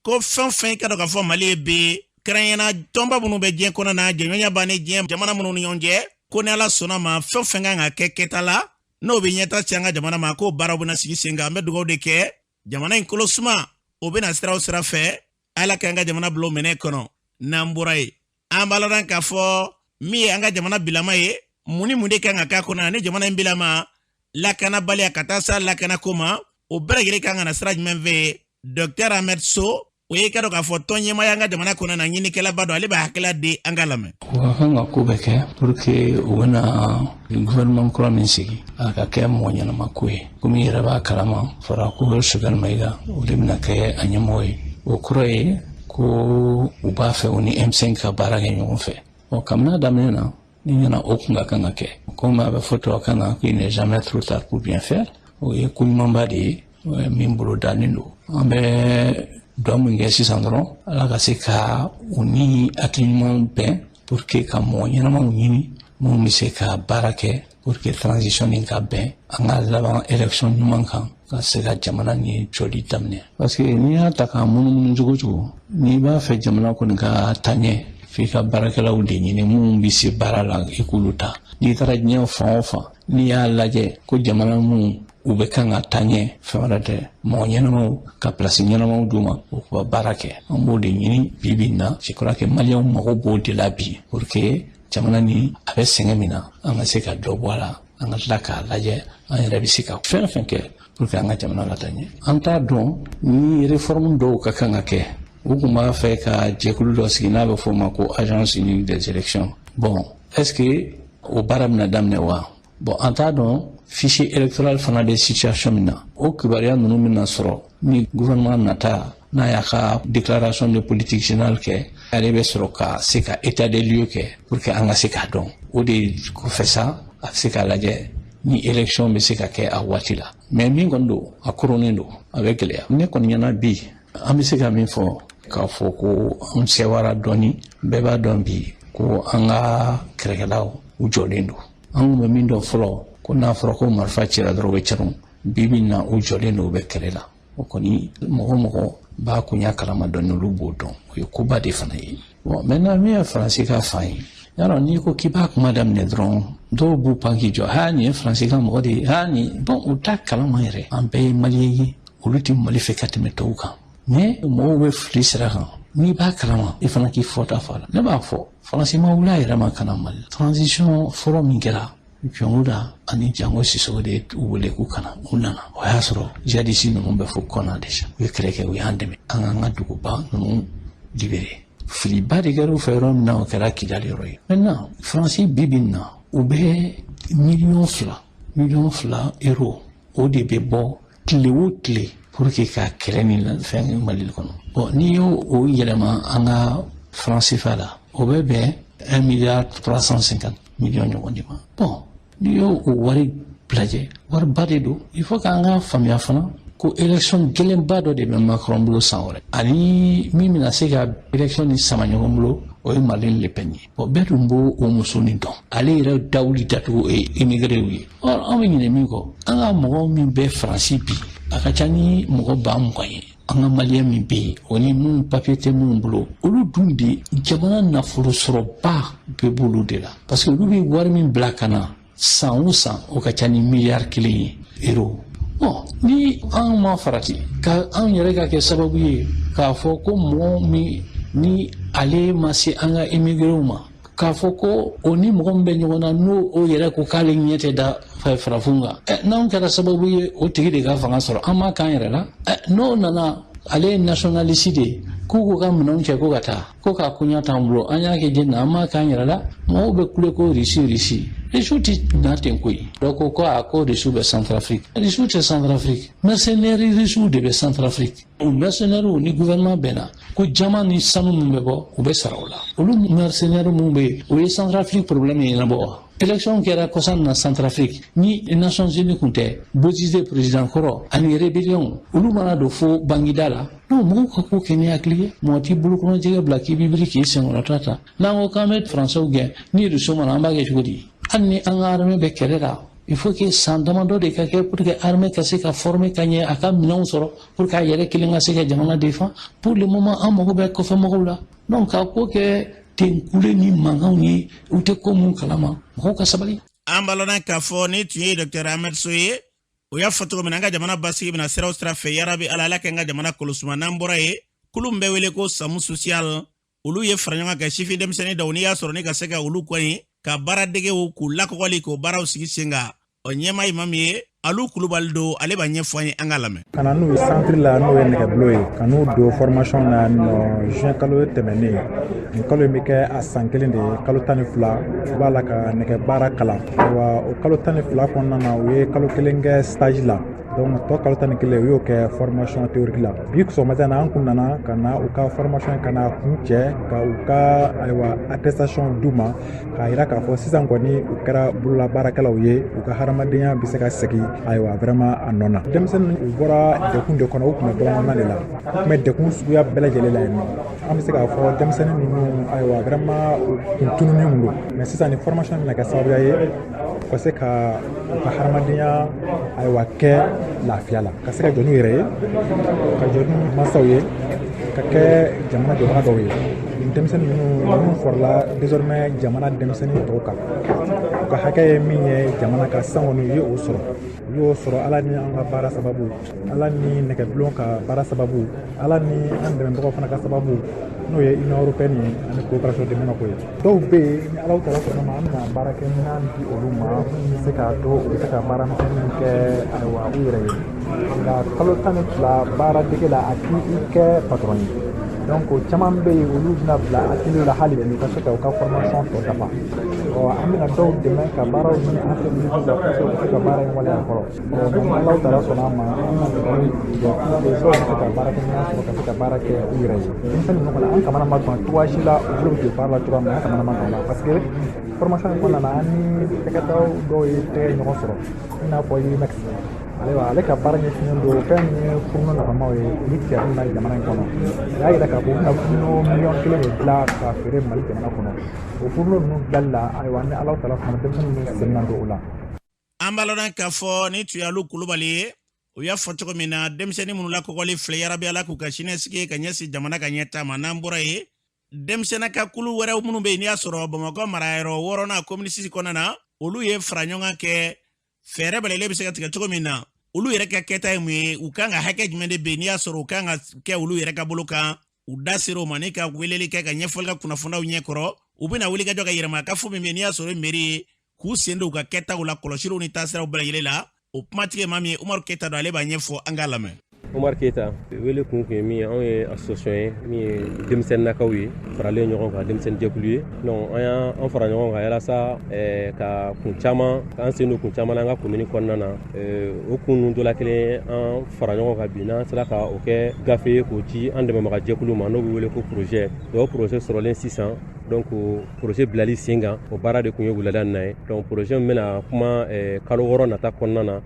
ko fɛn o fɛn ka dɔn k'a fɔ Mali ye bi, kɛrɛnkɛrɛnnenya tɔnba minnu bɛ diɲɛ kɔnɔ na, jɛɲɔgɔnya b'an ni diɲɛ jamana minnu ni ɲɔgɔn cɛ, ko ni Ala sɔnna ma, fɛn o fɛn kan ka kɛ kɛta la, n'o bɛ ɲɛta ci an ka jamana ma, k'o baaraw bɛna sigi sen kan. An bɛ dugawu de kɛ jamana in kolo suma, o bɛna sira o sira fɛ, Ala k'an ka jamana bila o minɛ kɔnɔ. N'an bɔra yen, an b'a lɔn k'a fɔ min ye an ka jamana bilama ye, mun ni mun de kan ka k'a kɔnɔ ni jamana in bilama lakanabaliya ka taa sa lakanako ma, o bɛɛ lajɛlen kan ka na sira jumɛn fɛ? Docteur Ahmed So, o ye ka dɔn k'a fɔ tɔn ɲɛmaaya an ka jamana kɔnɔ na, ɲinikɛlaba dɔ, ale b'a hakilila di, an ka lamɛn. U ka kan ka ko bɛɛ kɛ pour que u bɛna gouvernement kura min sigi, a ka kɛ mɔgɔ ɲɛnama ko ye. Komi i yɛrɛ b'a kalama, fɔra ko Choguel Maïga, o de bɛna kɛ a ɲɛmɔgɔ ye. O kɔrɔ ye ko u b'a fɛ u ni M5 ka baara kɛ ɲɔgɔn fɛ. Ɔ, kabini a daminɛ na, ni ɲɛna, o kun ka kan ka kɛ. Komi a bɛ fɔ tubabukan na qu'il n'est jamais trop tard pour bien faire, o ye ko ɲumanba de ye min bolo dalen don. An bɛ dɔ min kɛ sisan dɔrɔn, Ala ka se ka u ni hakili ɲuman bɛn pour que ka mɔgɔ ɲɛnamaw ɲini minnu bɛ se ka baara kɛ pour que transition nin ka bɛn, an ka laban élection ɲuman kan, ka se ka jamana nin jɔli daminɛ. Parce que n'i y'a ta k'a munumunu cogo cogo, n'i b'a fɛ jamana kɔni ka taa ɲɛ. F'i ka baarakɛlaw de ɲini minnu bɛ se baara la, i k'olu ta. N'i taara diɲɛ fan o fan, n'i y'a lajɛ ko jamana minnu u bɛ kan ka taa ɲɛ, fɛn wɛrɛ tɛ, mɔgɔ ɲɛnamaw ka pilasi ɲɛnamaw d'u ma, u ka baara kɛ. An b'o de ɲini bi bi in na. Je crois que maliyɛnw mago b'o de la bi, pour que jamana ni a bɛ sɛgɛn min na, an ka se ka dɔ bɔ a la. An ka tila k'a lajɛ, an yɛrɛ bɛ se ka fɛn fɛn kɛ pour que an ka jamana ka taa ɲɛ. An t'a dɔn ni réforme dɔw ka kan ka kɛ. U tun b'a fɛ ka jɛkulu dɔ sigi n'a bɛ f'o ma ko Agence unique des élections. Bon, est ce que o baara bɛna daminɛ wa? Bon, an t'a dɔn fichier électoral fana bɛ situation min na. O kibaruya ninnu bɛna sɔrɔ ni gouvernement nata n'a y'a ka déclaration de politique générale kɛ. Ale bɛ sɔrɔ ka se ka état des lieux kɛ pour que an ka se k'a dɔn. O de kɔfɛ sa, a bɛ se k'a lajɛ ni élection bɛ se ka kɛ a waati la. Mais min kɔni don, a koronnen don, a bɛ gɛlɛya. Ne kɔni ɲɛna bi, an bɛ se ka min fɔ, k'a fɔ ko an sɛwara dɔɔni. Bɛɛ b'a dɔn bi ko an ka kɛlɛkɛlaw, u jɔlen don. An kun bɛ min dɔn fɔlɔ, ko n'a fɔra ko marifa cira dɔrɔn, u bɛ cɛrun. Bi bi in na, u jɔlen don, u bɛ kɛlɛ la. O kɔni, mɔgɔ mɔgɔ b'a koɲa kalama dɔɔni, olu b'o dɔn. O ye koba de fana ye. Bon, maintenant, min ye Faransi ka fan ye, yarɔ, n'i ko k'i b'a kuma daminɛ dɔrɔn, dɔw b'u pan k'i jɔ: ha, nin ye Faransi ka mɔgɔ de ye, ha, nin. Bon, u t'a kalama yɛrɛ. An bɛɛ ye maliyɛn ye, olu tɛ Mali fɛ ka tɛmɛ tɔw kan. Mais mɔgɔw bɛ fili sira kan. N'i b'a kalama, i fana k'i fɔta fɔ a la. Ne b'a fɔ, Faransi ma wuli a yɛrɛ ma ka na Mali. Transition fɔlɔ min kɛra, Jɔngoda ani Jango Sisoko de u wele k'u kana. U nana, o y'a sɔrɔ jihadistes ninnu bɛ fo kɔnna déjà. U ye kɛlɛ kɛ, u y'an dɛmɛ an k'an ka duguba ninnu libéré. Filiba de kɛra u fɛ yɔrɔ min na, o kɛra Kidali yɔrɔ ye. Maintenant, Faransi, bi bi in na, u bɛ 2 miliyɔn, 2 miliyɔn euro, o de bɛ bɔ tile o tile pour que ka kɛlɛ ni fɛn Mali kɔnɔ. Bon, n'i y'o o yɛlɛma an ka franc CFA la, o bɛ bɛn 1 milliard 350 millions ɲɔgɔn de ma. Bon, n'i y'o o wari lajɛ, wariba de don. Il faut k'an ka faamuya fana ko élection gɛlɛnba dɔ de bɛ Macron bolo san wɛrɛ, ani min bɛna se ka élection ni sama ɲɔgɔn bolo, o ye Marine Le Pen ye. Bon, bɛɛ dun b'o o muso nin dɔn, ale yɛrɛ dawuli datugu o ye immigré ye. Or, an bɛ ɲinɛ min kɔ, an ka mɔgɔ min bɛ Faransi bi, a ka ca ni mɔgɔ 20 000 ye. An ka maliyɛn min bɛ yen, o ni minnu papiye tɛ minnu bolo, olu dun de jamana nafolo sɔrɔba bɛɛ b'olu de la, parce que olu bɛ wari min bila ka na san o san, o ka ca ni miliyari 1 ye euro. Bon, ni an ma farati ka an yɛrɛ ka kɛ sababu ye k'a fɔ ko mɔgɔ min ni ale ma se an ka immigrés ma, k'a fɔ ko o ni mɔgɔ min bɛ ɲɔgɔn na, n'o o yɛrɛ ko k'ale ɲɛ tɛ da farafin kan, ɛ, n'anw kɛra sababu ye o tigi de ka fanga sɔrɔ, an m'a k'an yɛrɛ la. Ɛ, n'o nana, ale ye nationaliste de ye, k'u k'u ka minɛnw cɛ ko ka taa ko k'a koɲa t'an bolo, an y'a kɛ jeni na, an m'a k'an yɛrɛ la. Mɔgɔw bɛ kule ko Risi, Risi, Risiw ti na ten koyi. Dɔ ko ko a ko Risiw bɛ Centrafrique. Risiw tɛ Centrafrique, mercenaires Risiw de bɛ Centrafrique. O mercenaires ni gouvernement bɛnna ko jama ni sanu min bɛ bɔ, u bɛ sara o la. Olu mercenaires minnu bɛ yen, o ye Centrafrique problème ɲɛnabɔ wa? Élection kɛra kɔsa na Centrafrique, ni Nations Unies kun tɛ, Bozizé président kɔrɔ ani rébellion, olu mana don fo Bangida la. Non, mɔgɔw ka ko kɛ ni hakili ye. Mɔgɔ t'i bolokɔnɔ jɛgɛ bila k'i b'i biri k'i senkɔrɔta ta. N'an ko k'an bɛ Faransɛw gɛn, ni Rusiw mana, an b'a kɛ cogo di? Hali ni an ka armée bɛ kɛlɛ la, il faut que san damadɔ de ka kɛ pour que armée ka se ka former ka ɲɛ, a ka minɛnw sɔrɔ pour que a yɛrɛ kelen ka se ka jamana défend. Pour le moment, an mago bɛ kɔfɛ mɔgɔw la. Donc, ka ko kɛ ten, kule ni mankanw ye, u tɛ ko mun kalama, mɔgɔw ka sabali. An balona k'a fɔ ni tun ye Dr Ahmed So ye. O y'a fɔ cogo min na, an ka jamana basigi bɛna siraw sira fɛ. Yarabi Ala, Ala kɛ n ka jamana kolosuma. N'an bɔra ye, kulu min bɛ wele ko Samu Social, olu ye fara ɲɔgɔn kan sifin denmisɛnnin dɔw, n'i y'a sɔrɔ ne ka se ka olu kɔni ka baaradegew k'u lakɔgɔli k'o baaraw sigi sen kan. O ɲɛmaa ye maa min ye, Alu Kulubali don, ale b'a ɲɛfɔ an ye, an ka lamɛn. Ka na n'u ye centre la, n'o ye nɛgɛbulon ye, ka n'u don formation na nɔ juin kalo tɛmɛnen. Nin kalo in bɛ kɛ a san kelen de ye, kalo 12 u b'a la ka nɛgɛ baara kalan. Ayiwa, o kalo 12 kɔnɔna na, u ye kalo kelen kɛ stage la, donc tɔ kalo 11, u y'o kɛ formation théorique la. Bi sɔgɔmada na, an kun nana ka na u ka formation ka na kun cɛ, ka u ka, ayiwa, attestation d'u ma, k'a yira k'a fɔ sisan kɔni u kɛra bolola baarakɛlaw ye, u ka hadamadenya bɛ se ka segin, ayiwa, vraiment a nɔ na. Denmisɛnnin, u bɔra dekun de kɔnɔ, u tun bɛ bɔlɔn de la, u tun bɛ dekun suguya bɛɛ lajɛlen la yen nɔ. An bɛ se k'a fɔ denmisɛnnin ninnu, ayiwa, vraiment, u kun tununnen kun don. Mais sisan, ni formation bɛna kɛ sababuya ye u ka se ka u ka hadamadenya, ayiwa, kɛ lafiya la, ka se ka jɔ n'u yɛrɛ ye, ka jɔ n'u mansaw ye, ka kɛ jamana jɔbaga dɔw ye. Denmisɛnnin ninnu farala désormais jamana denmisɛnnin tɔw kan. U ka hakɛ ye min ye jamana kan sisan kɔni, u ye o sɔrɔ. U y'o sɔrɔ Ala ni an ka baara sababu, Ala ni nɛgɛbulon ka baara sababu, Ala ni an dɛmɛbagaw fana ka sababu, n'o ye Union européenne ye ani coopération de Monaco ye. Dɔw bɛ yen, ni Ala taala sɔnna ma, an bɛna baarakɛminɛn di olu ma minnu bɛ se k'a to u bɛ se ka baara misɛnninw kɛ, ayiwa, u yɛrɛ ye. Nka kalo 12 baara dege la, a t'i kɛ patron ye. Donc caman bɛ yen, olu bɛna bila atelier la hali bi, ka se ka u ka formation tɔ dafa. Ɔ, an bɛna dɔw dɛmɛ ka baaraw ɲini entreprise la pour que u ka se ka baara in waleya kɔrɔ. Ɔ, ni Ala taala sɔnna a ma, an bɛna fɛɛrɛw tigɛ pour que dɔw bɛ se ka baarakɛminɛn sɔrɔ ka se ka baara kɛ u yɛrɛ ye. Denmisɛnnin ninnu kɔni, an kamana ma gan cogoya si la u bolo bɛ don baara la cogoya min na, an kamana ma gan o la, parce que formation in kɔnɔna na, an ni tɛgɛdaw dɔw ye tɛgɛ ɲɔgɔn sɔrɔ, i n'a fɔ Yirimex. Ale ka baara ɲɛsinnen don fɛn min ye fourneau nafamaw ye, olu cɛrin na jamana in kɔnɔ. O y'a yira k'a fɔ u bɛna fourneau 1 miliyɔn de dilan ka feere Mali jamana kɔnɔ. O fourneau ninnu dilali la, ayiwa, ni Ala taala sɔnna, denmisɛnnin ninnu sen bɛna don o la. An b'a lɔn k'a fɔ ni tun y'alu Kulubali ye, u y'a fɔ cogo min na, denmisɛnnin minnu lakɔgɔli filɛ, yarabi Ala k'u ka siniɲɛsigi ka ɲɛsin jamana ka ɲɛtaa ma. N'an bɔra yen, denmisɛnnin ka kulu wɛrɛw minnu bɛ yen, n'i y'a sɔrɔ Bamakɔ marayɔrɔ wɔɔrɔnan commune 6 kɔnɔna na, olu ye fara ɲɔgɔn kan kɛ fɛɛrɛ bɛlɛlen bɛ se ka tigɛ cogo min na, olu yɛrɛ ka kɛta ye mun ye, u kan ka hakɛ jumɛn de bɛ yen, n'i y'a sɔrɔ u kan ka kɛ olu yɛrɛ ka bolo kan. U da sera o ma ni ka weleli kɛ ka ɲɛfɔli kɛ kunnafoniyaw ɲɛkɔrɔ. U bɛna wulikajɔ kɛ yɛrɛmakafo min bɛ yen, n'i y'a sɔrɔ mairie ye, k'u sen don u ka kɛtaw la, kɔlɔsiliw ni taasiraw bɛɛ lajɛlen la. O kumatigi maa min ye Umaru Keyita don, ale b'a ɲɛfɔ, an k'a lamɛn. Umar Keyita. Wele kun kun ye min ye, anw ye association ye min ye denmisɛnninnakaw ye faralen ɲɔgɔn kan, denmisɛnnin jɛkulu ye. Donc an y'an fara ɲɔgɔn kan yalasa ka kun caman k'an sen don kun caman na an ka commune kɔnɔna na. O kun ninnu dɔ la kelen, an fara ɲɔgɔn kan bi, n'an sera ka o kɛ gafe ye k'o ci an dɛmɛbaga jɛkulu ma, n'o bɛ wele ko projet. Donc projet sɔrɔlen sisan, donc projet bilali sen kan, o baara de kun ye wulada in na ye. Donc projet min bɛna kuma kalo 6 nata kɔnɔna na,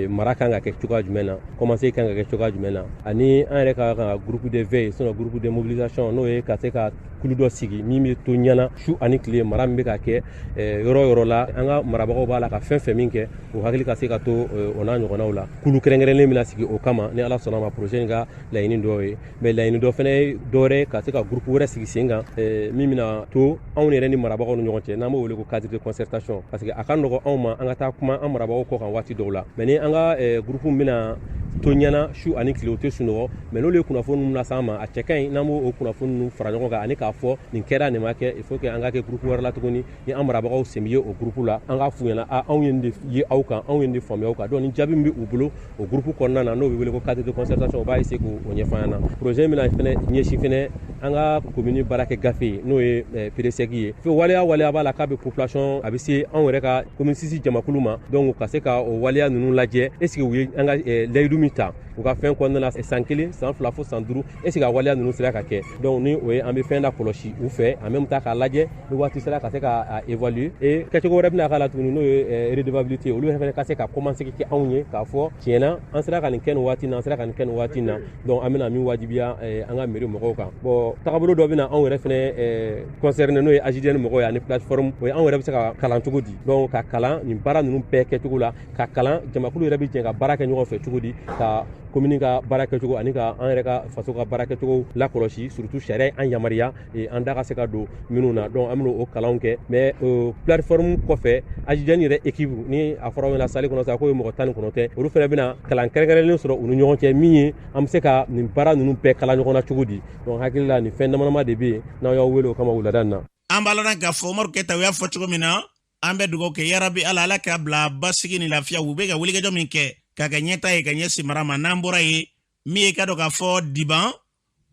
mara kan ka kɛ cogoya jumɛn na, commencer kan ka kɛ cogoya jumɛn na, ani an yɛrɛ ka kan groupe de veille, sinon groupe de mobilisation, n'o ye ka se ka kulu dɔ sigi min bɛ to ɲɛna su ani tile, mara min bɛ ka kɛ yɔrɔ yɔrɔ la, an ka marabagaw b'a la ka fɛn fɛn min kɛ, o hakili ka se ka to o n'a ɲɔgɔnnaw la. Kulu kɛrɛnkɛrɛnnen bɛna sigi o kama ni Ala sɔnna ma. Projet in ka laɲini dɔw ye, mais laɲini dɔ fɛnɛ ye dɔwɛrɛ, ka se ka groupe wɛrɛ sigi sen kan min bɛna to anw yɛrɛ ni marabagaw ni ɲɔgɔn cɛ, n'an b'o wele ko cadre de concertation, parce que a ka nɔgɔ anw ma an ka taa kuma an marabagaw kɔ kan waati dɔw la. Mais ni an ka groupe bɛna to ɲɛna su ani tile, o tɛ sunɔgɔ, mais n'olu ye kunnafoni ninnu las'an ma, a cɛ ka ɲi n'an b'o kunnafoni ninnu fara ɲɔgɔn kan ani k'a fɔ nin kɛra, nin ma kɛ. Il faut que an ka kɛ groupe wɛrɛ la tuguni, ni an marabagaw sen bɛ ye o groupe la, an k'a f'u ɲɛna: a, anw ye nin de ye aw kan, anw ye nin de faamuya aw kan. Donc ni jaabi min bɛ u bolo o groupe kɔnɔna na, n'o bɛ wele ko cadre de concertation, o b'a essayer k'o ɲɛfɔ an ɲɛna. Projet bɛna fɛnɛ ɲɛsin fɛnɛ an ka commune baarakɛ gafe ye, n'o ye PDSEC ye. Fo waleya waleya b'a la k'a bɛ population, a bɛ se anw yɛrɛ ka commune 6 jamakulu ma. Donc ka se ka o waleya ninnu lajɛ, est ce que u ye an ka layidu min ta u ka fɛn kɔnɔna la, san 1, san 2 fo san 5, est ce que a waleya ninnu sera ka kɛ? Donc ni o ye, an bɛ fɛn da kɔlɔsi u fɛ, en même temps k'a lajɛ ni waati sera ka se ka évaluer. Et kɛcogo wɛrɛ bɛna k'a la tuguni, n'o ye redevabilité, olu yɛrɛ fɛnɛ ka se ka commencer kɛ anw ye k'a fɔ tiɲɛna, an sera ka nin kɛ nin waati na, an sera ka nin kɛ nin waati na. Donc an bɛna min wajibiya an ka mairie mɔgɔw kan. Bon, tagabolo dɔ bɛna anw yɛrɛ fɛnɛ concerné, n'o ye AJDN mɔgɔw ye ani plateforme, o ye anw yɛrɛ bɛ se ka kalan cogo di. Donc ka kalan nin baara ninnu bɛɛ kɛcogo la, ka kalan jamakulu yɛrɛ bɛ jɛ ka baara kɛ ɲɔgɔn fɛ cogo di, ka commune ka baara kɛcogo ani ka an yɛrɛ ka faso ka baara kɛcogo lakɔlɔsi, surtout sariya an yamaruya an da ka se ka don minnu na. Donc an bɛna o kalanw kɛ. Mais plateforme kɔfɛ, AJDN yɛrɛ équipe, ni a fɔra aw ɲɛna salle kɔnɔ sa k'o ye mɔgɔ 19, olu fana bɛna kalan kɛrɛnkɛrɛnlen sɔrɔ u ni ɲɔgɔn cɛ, min ye an bɛ se ka nin baara ninnu bɛɛ kala ɲɔgɔn na cogo di. Donc hakili la, nin fɛn damadama de bɛ yen n'aw y'aw wele o kama wulada in na. An b'a lɔn k'a fɔ Umaru Keyita, u y'a fɔ cogo min na, an bɛ dugawu kɛ, yarabi Ala, Ala k'a bila basigi ni lafiya. U bɛ ka wulikajɔ min kɛ k'a kɛ ɲɛta ye ka ɲɛsin mara ma. N'an bɔra yen, min ye ka dɔn k'a fɔ Diban,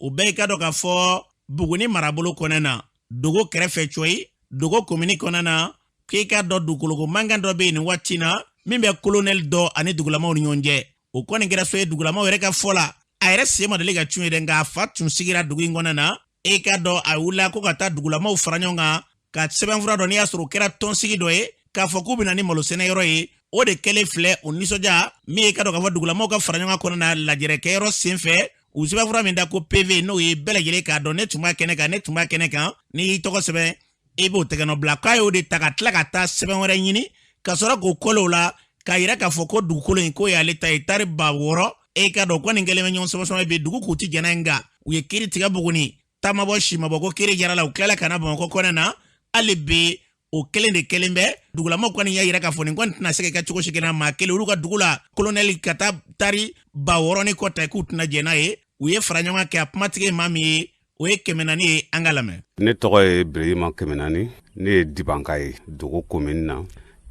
o bɛɛ ye ka dɔn k'a fɔ Buguni marabolo kɔnɔna na, Dogo kɛrɛfɛ cɔyi, Dogo komini kɔnɔna na, k'i ka dɔn dugukoloko mankan dɔ bɛ yen nin waati na min bɛ kolonɛli dɔ ani dugulamaw ni ɲɔgɔn cɛ. O kɔni kɛra so ye, dugulamaw yɛrɛ ka fɔ la, a yɛrɛ sen ma deli ka cun ye dɛ, nka a fa tun sigira dugu in kɔnɔna na. E ka dɔn a wulila ko ka taa dugulamaw fara ɲɔgɔn kan ka sɛbɛnfura dɔ, n'i y'a sɔrɔ o kɛra tɔnsigi dɔ ye, k'a fɔ k'u bɛna ni malosɛnɛyɔrɔ ye. O de kɛlen filɛ, o nisɔndiya min ye ka dɔn k'a fɔ dugulamaw ka fara ɲɔgɔn kan kɔnɔna na lajɛrɛkɛyɔrɔ senfɛ, u sɛbɛnfura min da ko PV, n'o ye bɛɛ lajɛlen k'a dɔn ne tun b'a kɛnɛ kan, ne tun b'a kɛnɛ kan, n'i y'i tɔgɔ sɛbɛn i b'o tɛgɛnɔ bila, k'a y'o de ta ka tila ka taa sɛbɛn wɛrɛ ɲini ka sɔrɔ k'o kɔlɔ o la k'a yira k'a fɔ ko dugukolo in k'o y'ale ta ye, tari 6000. E ka dɔn kɔni kɛlen bɛ ɲɔgɔn sɔmɔ sɔmɔ bi dugu k'u ti jɛnɛ, nka u ye kiiri tigɛ Buguni. Taamabɔ simabɔ ko kiri jara la, u tilala ka na Bamakɔ kɔnɛ na. Hali bi o kelen de kelen bɛ dugulamaw kɔni y'a yira k'a fɔ nin kɔni tɛna se ka kɛ cogo si kelen na. Maa kelen olu ka dugu la, kolonɛli ka taa tari 6000 ni kɔ ta, k'u tɛna jɛn n'a ye. U ye fara ɲɔgɔn kɛ. A kumatigi ye maa min ye, o ye Kɛmɛ Naani ye. An ka lamɛn. Ne tɔgɔ ye Bireyima Kɛmɛ Naani. Ne ye Dibanka ye Dogo komini na.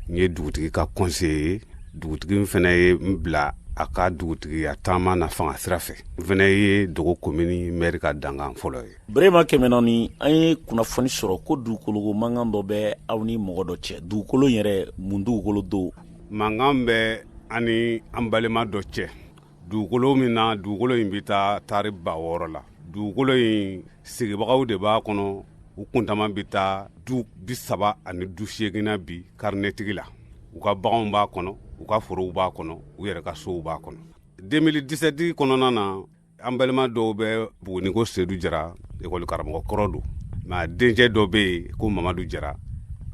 N ye dugutigi ka conseiller ye. Dugutigi min fana ye n bila a ka dugutigiya taama na fanga sira fɛ, n fana ye Dogo komini mɛri ka dankan fɔlɔ ye. Bireyima Kɛmɛ Naani, an ye kunnafoni sɔrɔ ko dugukoloko mankan dɔ bɛ aw ni mɔgɔ dɔ cɛ. Dugukolo yɛrɛ, mun dugukolo don? Mankan bɛ an ni an balima dɔ cɛ dugukolo min na, dugukolo in bɛ taa tari 6000 la. Dugukolo in sigibagaw de b'a kɔnɔ. U kuntama bɛ taa du 38 na bi karinɛtigi la. U ka baganw b'a kɔnɔ, u ka forow b'a kɔnɔ, u yɛrɛ ka sow b'a kɔnɔ. 2017 kɔnɔna na, an balima dɔw bɛ Buguni ko Sedu Jara, ekɔli karamɔgɔ kɔrɔ don, mais a dencɛ dɔ bɛ yen ko Mamadu Jara.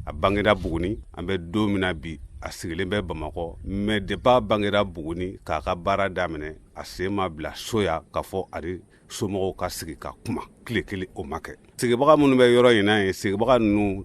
A bangera Buguni, an bɛ don min na bi a sigilen bɛ Bamakɔ. Mais depuis a bangera Buguni k'a ka baara daminɛ, a sen ma bila so yan k'a fɔ ani somɔgɔw ka sigi ka kuma tile kelen, o ma kɛ. Sigibaga minnu bɛ yɔrɔ in na yen, sigibaga ninnu,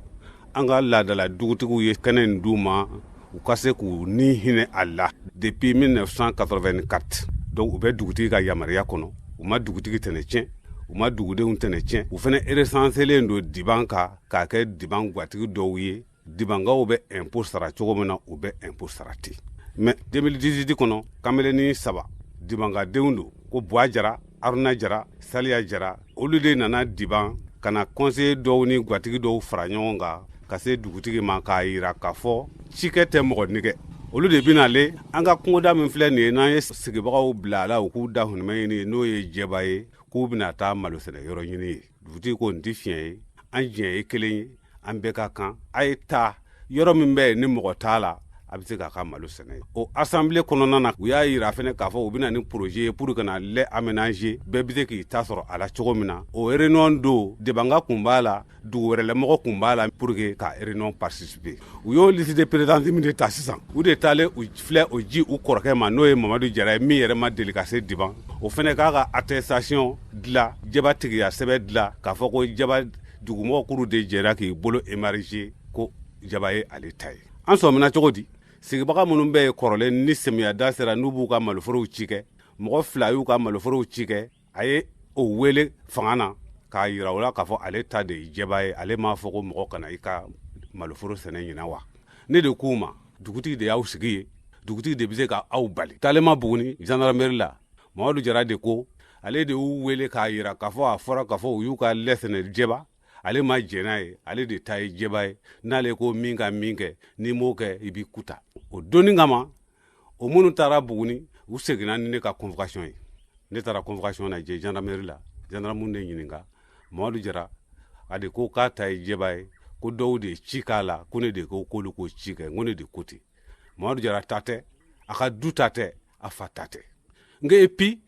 an ka laadala dugutigiw ye kɛnɛ in d'u ma u ka se k'u ni hinɛ a la depuis 1984. Donc u bɛ dugutigi ka yamaruya kɔnɔ. U ma dugutigi tɛnɛ tiɲɛ, u ma dugudenw tɛnɛ tiɲɛ. U fana recensélen don Diban kan k'a kɛ Diban gatigi dɔw ye. Dibankaw bɛ impôt sara cogo min na, u bɛ impôt sara ten. Mais 2018 kɔnɔ, kamelennin saba, Dibankadenw don, ko Buwa Jara, Aruna Jara, Saliya Jara, olu de nana Diban ka na conseiller dɔw ni gatigi dɔw fara ɲɔgɔn kan ka se dugutigi ma k'a yira k'a fɔ cikɛ tɛ mɔgɔ nigɛ. Olu de bɛna an ka kungoda min filɛ nin ye, n'an ye sigibagaw bila a la, u k'u da hunumɛ ɲini, n'o ye jɛba ye, k'u bɛna taa malo sɛnɛ yɔrɔ ɲini ye. Dugutigi ko nin tɛ fiɲɛ ye, an diɲɛ ye kelen ye, an bɛɛ ka kan. A ye taa yɔrɔ min bɛ yen ni mɔgɔ t'a la, a bɛ se k'a ka malo sɛnɛ. O assemblée kɔnɔna na, u y'a yira fɛnɛ k'a fɔ u bɛna ni projet ye pour que na lɛ aménager, bɛɛ bɛ se k'i ta sɔrɔ a la cogo min na. O réunion don, Debanga kun b'a la, dugu wɛrɛlɛmɔgɔ kun b'a la pour que ka réunion participer. U y'o liste de présence min de ta sisan, u de taalen u filɛ o ji u kɔrɔkɛ ma, n'o ye Mamadu Jara ye, min yɛrɛ ma deli ka se Diban. O fɛnɛ k'a ka attestation dilan, jaba tigiya sɛbɛn dilan, k'a fɔ ko jaba dugumɔgɔ kuru de jɛra k'i bolo émarger ko jaba ye ale ta ye. An sɔmina cogo di? Sigibaga minnu bɛ yen kɔrɔlen, ni samiya da sera, n'u b'u ka maloforow ci kɛ, mɔgɔ fila y'u ka maloforow ci kɛ. A ye o wele fanga na k'a yira o la k'a fɔ ale ta de ye jɛba ye. Ale m'a fɔ ko mɔgɔ kana i ka maloforo sɛnɛ ɲinan wa? Ne de k'u ma, dugutigi de y'aw sigi ye, dugutigi de bɛ se ka aw bali. Taalema Buguni gendarmerie la, Mamadu Jara de ko ale de y'u wele k'a yira k'a fɔ a fɔra k'a fɔ u y'u ka lɛ sɛnɛ jɛba, ale ma jɛn n'a ye, ale de ta ye jɛba ye. N'ale ko min ka min kɛ, n'i m'o kɛ, i b'i kuta. O donni kama, o minnu taara Buguni, u seginna ni ne ka convocation ye. Ne taara convocation na jɛ gendarmerie la. Gendarme ne ɲininka, Mamadu Jara a de ko k'a ta ye jɛba ye, ko dɔw de ye ci k'a la, ko ne de ko k'olu ko ci kɛ. N ko ne de ko ten, Mamadu Jara ta tɛ, a ka du ta tɛ, a fa ta tɛ. Nka et puis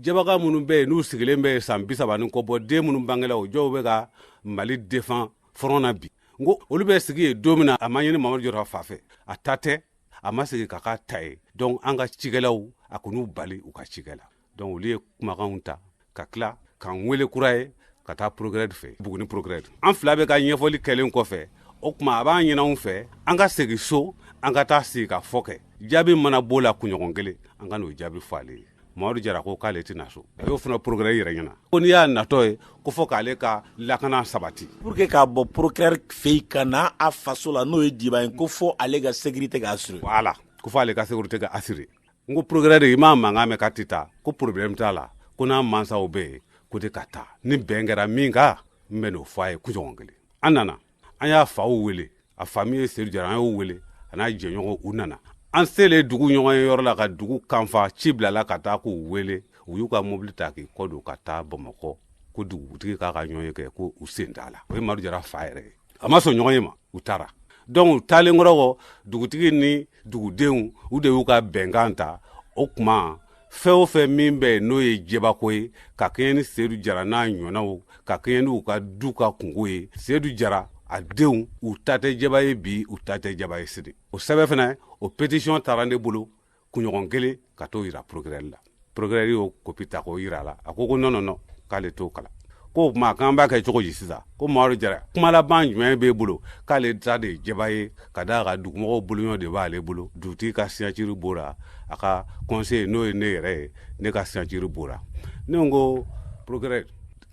jabaga minnu bɛ yen, n'u sigilen bɛ yen san 30 ni kɔ bɔ, den minnu bangela, o jɔw bɛ ka Mali défend front na bi. N ko olu bɛ sigi yen don min na, a ma ɲini Mamadu Jara fa fɛ, a ta tɛ, a ma sigi k'a ka ta ye. Donc an ka cikɛlaw, a kɔni bali u ka cikɛ la. Donc olu ye kumakanw ta ka tila k'an wele kura ye ka taa procureur fɛ, Buguni procureur. An fila bɛ ka ɲɛfɔli kɛlen kɔfɛ, o tuma a b'an ɲini anw fɛ an ka segin so, an ka taa sigi ka fɔ kɛ. Jaabi mana b'o la kunɲɔgɔn kelen, an ka n'o jaabi fɔ ale ye. Mamadu Jara ko k'ale tɛna so. A y'o fana procureur yɛrɛ ɲɛna ko n'i y'a natɔ ye, ko fɔ k'ale ka lakana sabati. Pour que k'a bɔ procureur fɛ yen ka na a faso la, n'o ye Diban ye, ko fɔ ale ka sécurité ka assurer. Voilà, ko fɔ ale ka sécurité ka assurer. N ko procureur, i m'a mankan mɛn k'a tɛ taa, ko problème t'a la, ko n'a mansaw bɛ yen, ko de ka taa. Ni bɛn kɛra min kan, n bɛ n'o fɔ a ye kunɲɔgɔn kelen. An nana, an y'a faw wele, a fa min ye Sedu Jara, an y'o wele, a n'a jɛɲɔgɔn, u nana. An selen dugu ɲɔgɔn ye yɔrɔ la ka dugu kanfa, ci bilala ka taa k'u wele. U y'u ka mobili ta k'i kɔ don ka taa Bamakɔ, ko dugutigi k'a ka ɲɔgɔn ye kɛ, ko u sen t'a la. O ye Mamadu Jara fa yɛrɛ ye, a ma sɔn ɲɔgɔn ye ma, u taara. Donc u taalen kɔrɔ kɔ, dugutigi ni dugudenw, u de y'u ka bɛnkan ta. O tuma fɛn o fɛn min bɛ yen, n'o ye jɛbako ye, ka kɛɲɛ ni Sedu Jara n'a ɲɔgɔnnaw, ka kɛɲɛ n'u ka du ka kungo ye, Sedu Jara a denw, u ta tɛ jɛba ye bi, u ta tɛ jɛba ye sini. O sɛbɛn fɛnɛ, o pétition taara ne bolo kunɲɔgɔn kelen ka t'o yira procureur la. Procureur y'o copie ta k'o yira a la. A ko ko non, non, non, k'ale t'o kalan, K'o tuma k'an b'a kɛ cogo di sisan? Ko Mamadu Jara, kuma laban jumɛn b'e bolo? K'ale ta de ye jɛba ye, ka d'a kan dugumɔgɔw boloɲɔ de b'ale bolo. Dugutigi ka signature b'o a ka conseiller, n'o ye ne yɛrɛ ye, ne ka signature b'o la. Ne ko procureur,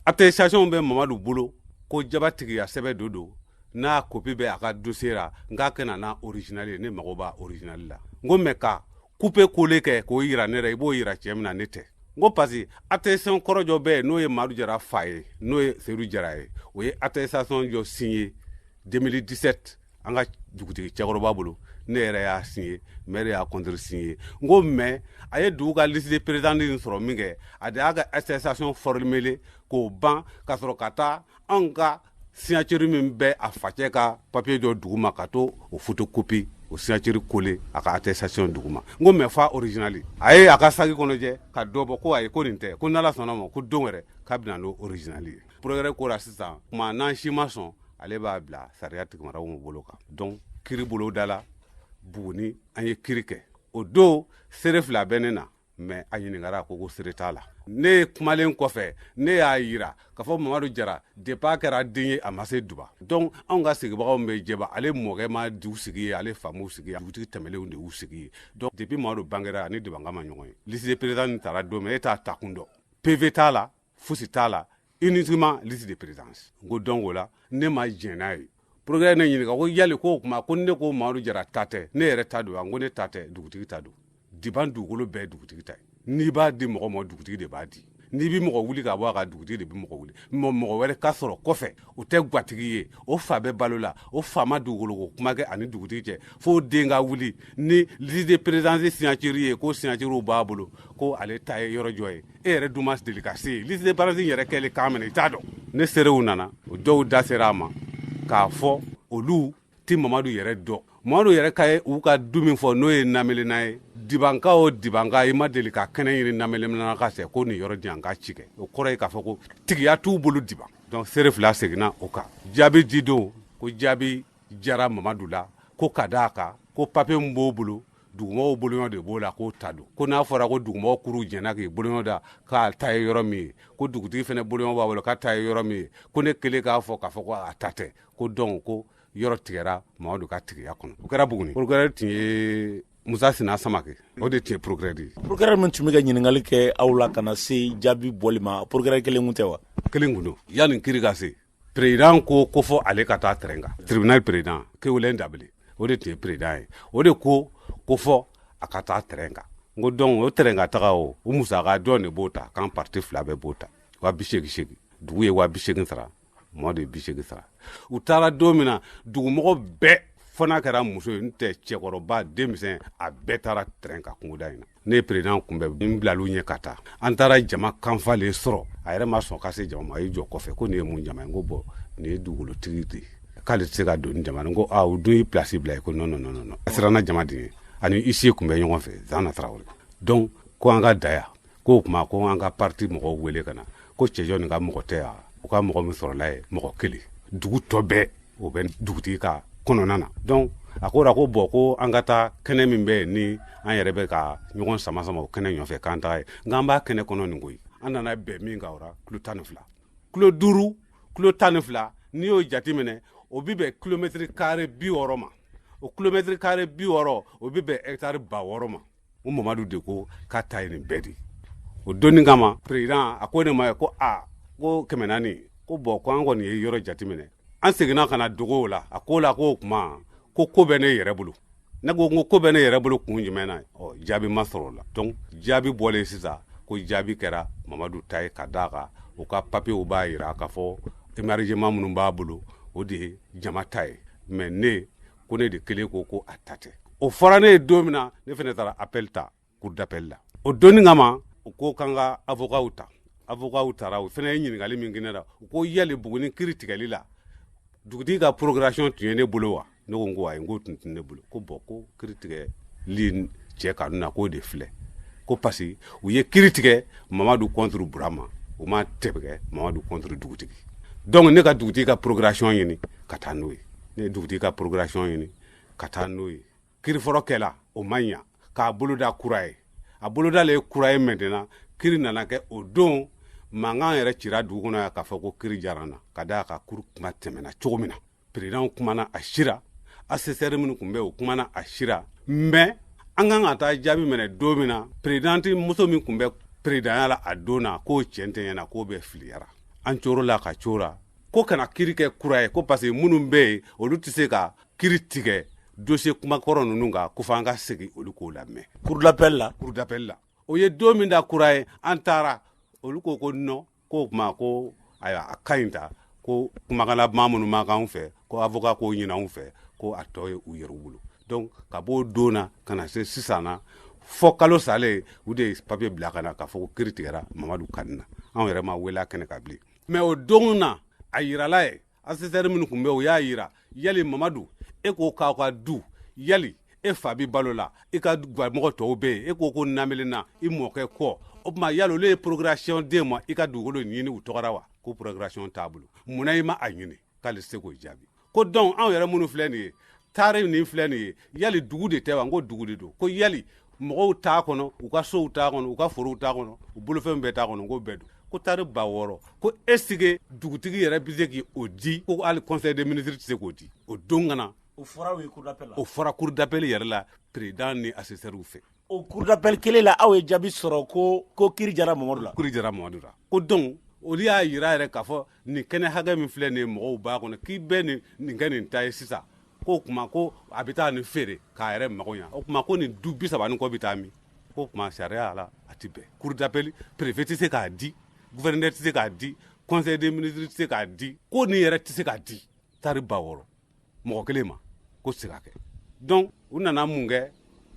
attestation bɛ Mamadu bolo ko jaba tigiya sɛbɛn dɔ don, n'a copie bɛ a ka dossier la, n k'a kɛ na n'a original ye, ne mago b'a original la. N ko mais ka couper coller kɛ k'o yira ne la, i b'o yira cɛ min na, ne tɛ. N ko parce que attestation kɔrɔ jɔ bɛ yen, n'o ye Madu Jara fa ye, n'o ye Seyidu Jara ye, o ye attestation jɔ signé 2017 an ka dugutigi cɛkɔrɔba bolo, ne yɛrɛ y'a signé, maire y'a contre signé. N ko mais a ye dugu ka liste de présence in sɔrɔ min kɛ, a de y'a ka attestation formulée k'o ban ka sɔrɔ ka taa anw ka signature min bɛ a facɛ ka papier dɔ duguma, ka to o photocopie, o signature collé a ka attestation duguma. N ko mais fa original, a ye a ka saki kɔnɔ jɛ ka dɔ bɔ, ko ayi, ko nin tɛ, ko n'ala sɔnna ma, ko don wɛrɛ k'a bɛna n'o original ye. Procureur ko la sisan, kuma n'an si ma sɔn, ale b'a bila sariya tigimaraw bolo kan. Donc kiri bolo da la Buguni, an ye kiri kɛ o don, seere fila bɛ ne na, mais a ɲininkara, ko seere t'a la. Ne ye kumalen kɔfɛ, ne y'a yira k'a fɔ Mamadu Jara depuis a kɛra den ye, a ma se Duba. Donc anw ka sigibagaw bɛ Jɛba, ale mɔkɛ ma du sigi ye, ale fa m'u sigi ye, dugutigi tɛmɛlenw de y'u sigi ye. Donc depuis Mamadu bangera, ani Dubanka ma ɲɔgɔn ye. Liste de présence taara don min, e t'a takun dɔn, PV t'a la, fosi t'a la, uniquement liste de présence. N ko donc o la ne ma jɛn n'a ye. Procureur ne ɲininka ko yali ko o tuma ko ne ko Mamadu Jara ta tɛ, ne yɛrɛ ta don wa? N ko ne ta tɛ, dugutigi ta don. Diban dugukolo bɛɛ ye dugutigi ta ye. N'i b'a di mɔgɔ ma, dugutigi de b'a di. N'i bɛ mɔgɔ wuli ka bɔ a kan, dugutigi de bɛ mɔgɔ wuli. Mɔgɔ wɛrɛ ka sɔrɔ kɔfɛ, o tɛ gatigi ye, o fa bɛ balo la, o fa ma dugukolo ko kuma kɛ ani dugutigi cɛ, f'o den ka wuli ni liste de présence signature ye, ko signature b'a bolo, ko ale ta ye yɔrɔ jɔ ye. E yɛrɛ dun ma deli ka se yen. Liste de présence yɛrɛ kɛlen kan minɛ, i t'a dɔn. Ne seerew nana, o dɔw da sera a ma k'a fɔ olu ti Mamadu yɛrɛ dɔn. Mamadu yɛrɛ ka ye u ka du min fɔ, n'o ye Namelena ye, Dibanka o Dibanka, i ma deli ka kɛnɛ ɲini Namelena ka sɛ ko nin yɔrɔ di yan ka ci kɛ. O kɔrɔ ye k'a fɔ ko tigiya t'u bolo Diban. Donc seere fila seginna o kan. Jaabi di don, ko jaabi jara Mamadu la, ko ka d'a kan ko papier min b'o bolo, dugumɔgɔw boloɲɔ de b'o la, k'o ta don. Ko n'a fɔra ko dugumɔgɔ kuru jɛnna k'i boloɲɔ da k'a ta ye yɔrɔ min ye, ko dugutigi fana boloɲɔ b'a bolo k'a ta ye yɔrɔ min ye, ko ne kelen k'a fɔ k'a fɔ ko a ta tɛ, ko donc ko yɔrɔ tigɛra Mamadu ka tigiya kɔnɔ. O kɛra Buguni. Procureur tun ye Musa Sina Samake, o de tun ye procureur ye. Procureur min tun bɛ ka ɲininkali kɛ aw la ka na se jaabi bɔli ma, procureur kelen kun tɛ wa? Kelen kun don. Yanni kiri ka se, président ko ko fɔ ale ka taa terrain kan. Tribunal président Kewelen Dabele, o de tun ye président ye, o de ko ko fɔ a ka taa terrain kan. N ko donc o terrain ka taga, o musaka dɔn de b'o ta kan, parti fila bɛɛ b'o ta 80,000. Dugu ye 80,000 sara, mɔgɔ de ye 80 sara. U taara don min na, dugumɔgɔ bɛɛ fo n'a kɛra muso ye, n tɛ cɛkɔrɔba, denmisɛn, a bɛɛ taara terrain kan kungoda in na. Ne ye président kunbɛn, n bilal'u ɲɛ ka taa. An taara jama kanfalen sɔrɔ, a yɛrɛ ma sɔn ka se jama ma, a y'i jɔ kɔfɛ ko nin ye mun jama ye? N ko bɔn, nin ye dugukolotigi de ye, k'ale tɛ se ka don ni jama. N ko aa, o dun y'i place bila ye. Ko non non non non, a siranna jama de ye. Ani huissier kun bɛ ɲɔgɔn fɛ, Zana Tarawele. Donc ko an ka da yan, k'o tuma ko an ka parti mɔgɔw wele ka na, ko cɛjɔ nin ka mɔgɔ tɛ yan, u ka mɔgɔ min sɔrɔla ye mɔgɔ kelen, dugu tɔ bɛɛ o bɛ dugutigi ka kɔnɔna na. Donc a ko la ko bɔn, ko an ka taa kɛnɛ min bɛ yen ni an yɛrɛ bɛ ka ɲɔgɔn sama sama o kɛnɛ ɲɔfɛ, k'an taga yen. Nka an b'a kɛnɛ kɔnɔ nin koyi, an nana bɛn min kan, o la kilo 12, kilo 5, kilo 12, n'i y'o jateminɛ, o bi bɛn kilomɛtiri kare 60 ma. O kilomɛtiri kare 60, o bi bɛn hɛkitari 6000 ma. O Mamadu de ko k'a ta ye nin bɛɛ de. O donni kama, président a ko ne ma ko a ko 400, ko bɔn, ko an kɔni ye yɔrɔ jateminɛ. An seginna ka na dogo o la. A ko la ko o kuma ko ko bɛ ne yɛrɛ bolo. Ne ko ko bɛ ne yɛrɛ bolo kun jumɛn na? Ɔ, jaabi ma sɔrɔ o la. Donc jaabi bɔlen sisan, ko jaabi kɛra Mamadu ta ye, ka d'a kan u ka papiyew b'a yira k'a fɔ émargement minnu b'a bolo, o de ye jama ta ye. Mais ne ko ne de kelen ko ko a ta tɛ. O fɔra ne ye don min na, ne fana taara appel ta cour d'appel la. O donni kama, u ko k'an ka avocat ta. Avocat taara, o fana ye ɲininkali min kɛ ne la, u ko yali Buguni kiri tigɛli la, dugutigi ka procuration tun ye ne bolo wa? Ne ko n ko ayi, n ko tun tɛ ne bolo. Ko bɔn, ko kiri tigɛli cɛ kanu na, k'o de filɛ, ko parce que u ye kiri tigɛ Mamadu contre Burama, u ma tigɛ Mamadu contre dugutigi. Donc ne ka dugutigi ka procuration ɲini ka taa n'o ye. Ne ye dugutigi ka procuration ɲini ka taa n'o ye. Kiri fɔlɔ kɛla, o ma ɲa k'a boloda kura ye, a bolodalen ye kura ye. Maintenant kiri nana kɛ o don. Mankan yɛrɛ cira dugu kɔnɔ yan k'a fɔ ko kiri jara na, ka d'a kan cour kuma tɛmɛna cogo min na. Président kumana a sira, assesseur minnu tun bɛ o kumana a sira, mais an kan ka taa jaabi minɛ don min na, présidente muso min tun bɛ présidentya la a don na, k'o cɛn tɛ ɲɛna, k'o bɛɛ filiyara. An coro la ka cora ko kana kiri kɛ kura ye, ko parce que minnu bɛ yen, olu tɛ se ka kiri tigɛ dossier kumakɔrɔ ninnu kan, ko f'an ka segin olu k'o lamɛn. Cour d'appel la. Cour d'appel la. O ye don min da kura ye, an taara, olu ko ko non, k'o kuma ko ayiwa a ka ɲi ta, ko kumakanlama minnu man k'anw fɛ, ko avocat k'o ɲini anw fɛ, ko a tɔ ye u yɛrɛ bolo. Donc ka b'o don na ka na se sisan na, fɔ kalo salen, u de ye papier bila ka na k'a fɔ ko kiri tigɛra Mamadu Kani na. Anw yɛrɛ ma wele a kɛnɛ kan bilen. Mais o don na, a yirala ye, assesseur minnu tun bɛ, o y'a yira yali Mamadu, e ko k'aw ka du, yali e fa bi balo la, i ka mɔgɔ tɔw bɛ yen, e ko ko namelenna i mɔkɛ kɔ, o tuma yali olu ye procuration d'e ma i ka dugukolo ɲini u tɔgɔra wa? Ko procuration t'a bolo. Munna i ma a ɲini? K'ale se k'o jaabi. Ko donc anw yɛrɛ minnu filɛ nin ye, taari nin filɛ nin ye, yali dugu de tɛ wa? N ko dugu de don. Ko yali mɔgɔw t'a kɔnɔ, u ka sow t'a kɔnɔ, u ka forow t'a kɔnɔ, u bolofɛnw bɛɛ t'a kɔnɔ? Ko bɛɛ don. Ko tari 6000, ko est-ce que dugutigi yɛrɛ bɛ se k'o di? Ko hali conseil des ministres tɛ se k'o di. O don ka na. O fɔra cour d'appel la. O fɔra cour d'appel yɛrɛ la, président ni assesseur fɛ. O cour d'appel kelen la, aw ye jaabi sɔrɔ ko kiri jara Mamadu la. Kiri jara Mamadu la. Ko donc olu y'a yira yɛrɛ k'a fɔ nin kɛnɛ hakɛ min filɛ nin ye, mɔgɔw b'a kɔnɔ, k'i bɛ nin kɛ nin ta ye sisan, k'o tuma ko a bɛ taa nin feere k'a yɛrɛ mago ɲa. O tuma ko nin du 30 ni kɔ bɛ taa min? K'o tuma sariya la a ti bɛn. Cour d'appel, préfet tɛ se k'a di, gouverneur tɛ se k'a di, conseil des ministres tɛ se k'a di, ko nin yɛrɛ tɛ se k'a di. Tari 6000 mɔgɔ kelen ma, ko tɛ se ka kɛ. Donc u nana mun kɛ